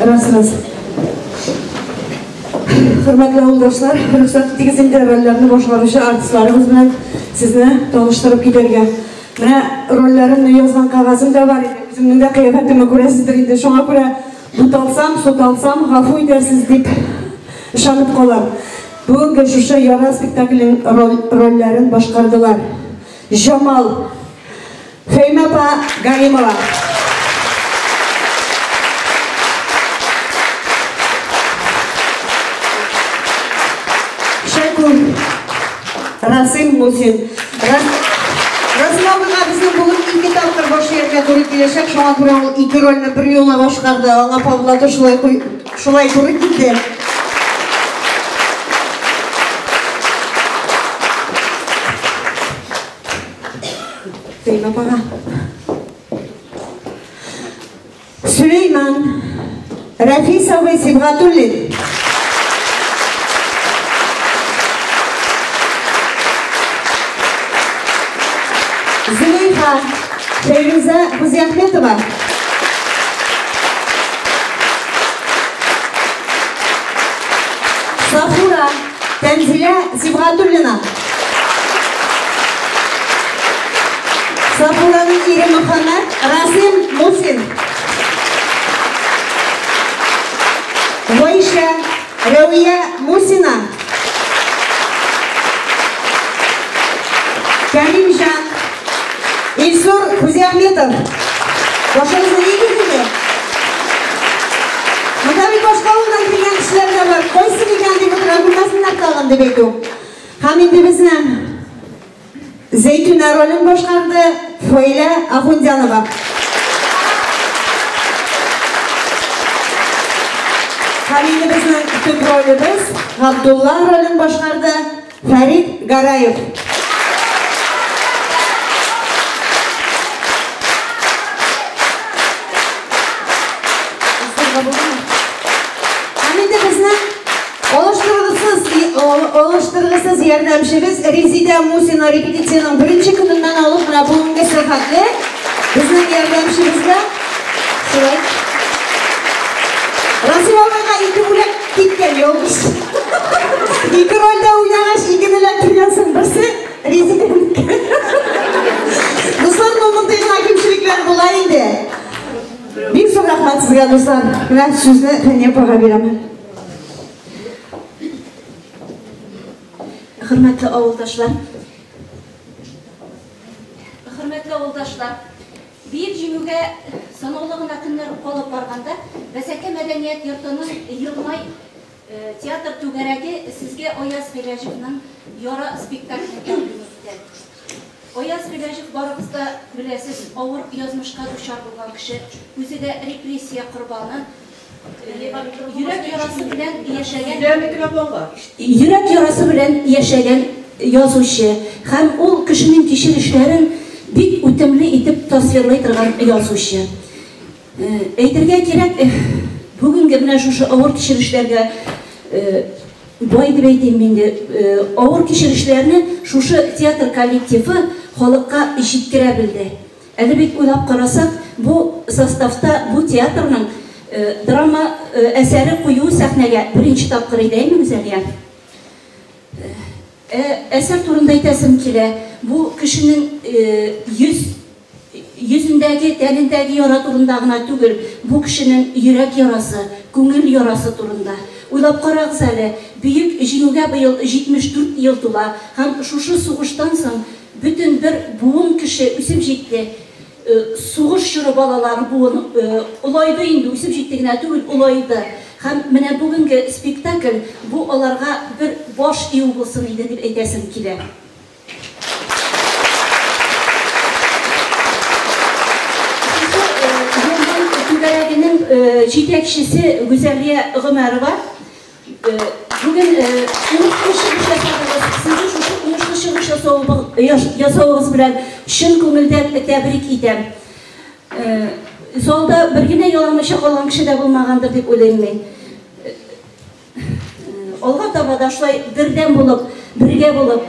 Раз, раз. Хөрмәтле авылдашлар, рөхсәт итегез инде рольләрне башкаручы артистларыбыз белән сезне таныштырып китәргә. Менә рольләремне язган кәгазем дә бар иде. Үземнең дә кыяфәтемне күрәсездер инде. Шуңа күрә буталсам, суталсам, гафу итәрсез дип ышанып калам. Бүгенге шушы Яра спектаклен рольләрен башкардылар. Җамал, Фәймә апа Галимова. Шәкүр, Расим Мусин. Расим абыйга безнең бүген ике тапкыр баш ияргә туры киләчәк, шуңа күрә ул ике рольне бер юлы башкарды. Аңа Павлата шулай шулай туры килде. Фәймә апага. Сөләйман, Рәфис абый Сибгатуллин. Зөләйха, Фәйрүзә Хузиахметова. Сафура, Тәнзилә Сибгатуллина. Сафураның ире Мөхәммәт Расим Мусин. Гайшә, Рәвия Мусина. Кәримҗан, Илсур Хузиахметов. Башыгызны игез инде. Монда бит башка авылдан килгән кешеләр дә бар. Кайсы микән дип утыра күрмәсеннәр тагын дип әйтү. Һәм инде безнең Зәйтүнә ролен башкарды Фаилә Ахундянова. Һәм инде безнең төп ролебез Габдулла ролен башкарды Фәрит Гараев. Һәм инде безнең алыштыргысыз, алыштыргысыз ярдәмчебез Резидә Мусина репетициянең беренче көненнән алып менә бүгенге сәгатьле безнең ярдәмчебезгә шулай. Расим абыйга ике бүләк киткән ялгыш. Ике рольдә уйнагач, икене эләктергәнсең, берсе Резидәнеке. Дуслар, ну мондый гына кимчелекләр була инде. Бик зур рәхмәт сезгә, дуслар. Менә сүзне Фәния апага бирәм. Хөрмәтле авылдашлар. Хөрмәтле авылдашлар, Бөек Җиңүгә санаулы гына көннәр калып барганда, Бәсәкә мәдәният йортының Елмай театр түгәрәге сезгә Аяз Гыйләҗевның Яра спектаклен тәкъдим итте. Аяз Гыйләҗев барыгыз да беләсез, авыр язмышка дучар булган кеше, үзе дә репрессия корбаны, йөрәк ярасы белән яшәгән йөрәк ярасы белән яшәгән язучы һәм ул кешенең кичерешләрен бик үтемле итеп тасвирлый торган язучы. Әйтергә кирәк, бүгенге менә шушы авыр кичерешләргә бай дип әйтим инде, авыр кичерешләрне шушы театр коллективы халыкка җиткерә белде. Әле бит уйлап карасак, бу составта бу театрның драма әсәре кую сәхнәгә беренче тапкыр иде, әйме, Гүзәлия? Әсәр турында әйтәсем килә, бу кешенең йөз йөзендәге, тәнендәге яра турында гына түгел, бу кешенең йөрәк ярасы, күңел ярасы турында. Уйлап карагыз әле, Бөек Җиңүгә быел 74 ел тула һәм шушы сугыштан соң бөтен бер буын кеше үсеп җитте. Сугыш чоры балалары буын олайды инде, үсеп җитте генә түгел, олайды. Һәм менә бүгенге спектакль бу аларга бер баш ию булсын иде дип әйтәсем килә. Шушы Елмай түгәрәгенең җитәкчесе Гүзәлия Гомәрова бүген уңышлы чыгыш ясадыгыз. Сезне шушы уңышлы чыгыш ясавыгыз белән чын күңелдән тәбрик итәм. Залда бер генә еламыйча калган кеше дә булмагандыр дип уйлыйм мин. Алга таба да шулай бердәм булып, бергә булып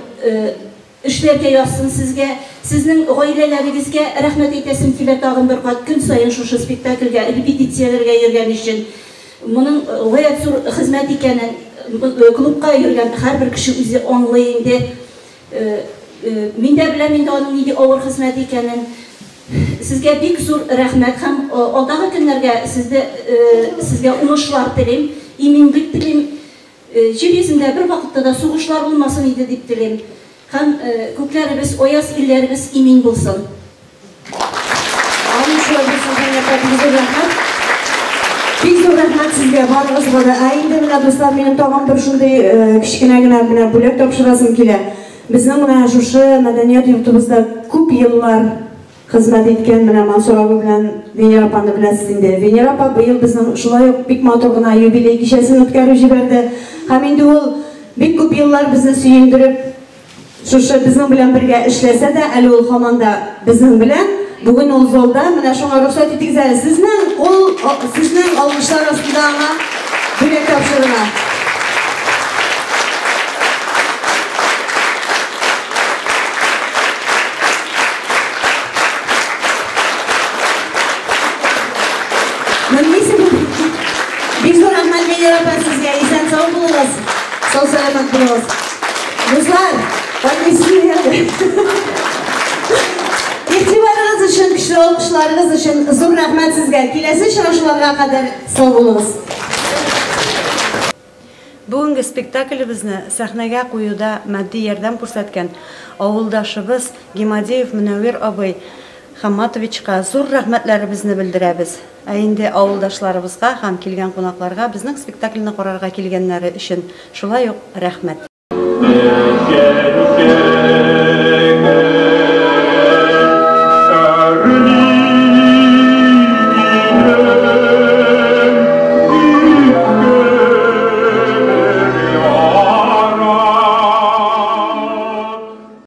эшләргә язсын сезгә. Сезнең гаиләләрегезгә рәхмәт әйтәсем килә тагын бер кат көн саен шушы спектакльгә, репетицияләргә йөргән өчен. Моның гаять зур хезмәт икәнен клубка йөргән һәрбер кеше үзе аңлый инде. Мин дә беләм инде аның нинди авыр хезмәт икәнен. Сезгә бик зур рәхмәт һәм алдагы көннәргә сездә сезгә уңышлар телим, иминлек телим. Җир йөзендә бер вакытта да сугышлар булмасын иде дип телим. Һәм күкләребез аяз, илләребез имин булсын. Амин, шулай булсын, Фәния апа, бик зур рәхмәт. Бик зур рәхмәт сезгә, барыгызга да. Ә инде менә, дуслар, минем тагын бер шундый кечкенә генә менә бүләк тапшырасым килә. Безнең менә шушы мәдәният йортыбызда күп еллар хезмәт иткән менә Мансур абый белән Венера апаны беләсез инде. Венера апа быел безнең шулай ук бик матур гына юбилей кичәсен үткәреп җибәрде. Һәм инде ул бик күп еллар безне сөендереп, шушы безнең белән бергә эшләсә дә, әле ул һаман да безнең белән. Бүген ул залда, менә шуңа рөхсәт итегез әле. Сезнең кул, сезнең алкышлар астында аңа бүләк тапшырырга. Бик зур рәхмәт, Венера апа, сезгә. Исән сау булыгыз. Сау сәламәт булыгыз. Дуслар, Игътибарыгыз өчен, көчле алкышларыгыз өчен зур рәхмәт сезгә. Киләсе очрашуларга кадәр сау булыгыз. Бүгенге спектаклебезне сәхнәгә куюда матди ярдәм күрсәткән авылдашыбыз Гимадеев Мөнәвир абый Хамматовичка зур рәхмәтләребезне белдерәбез. Ә инде авылдашларыбызга һәм килгән кунакларга безнең спектакльне карарга килгәннәре өчен шулай ук рәхмәт.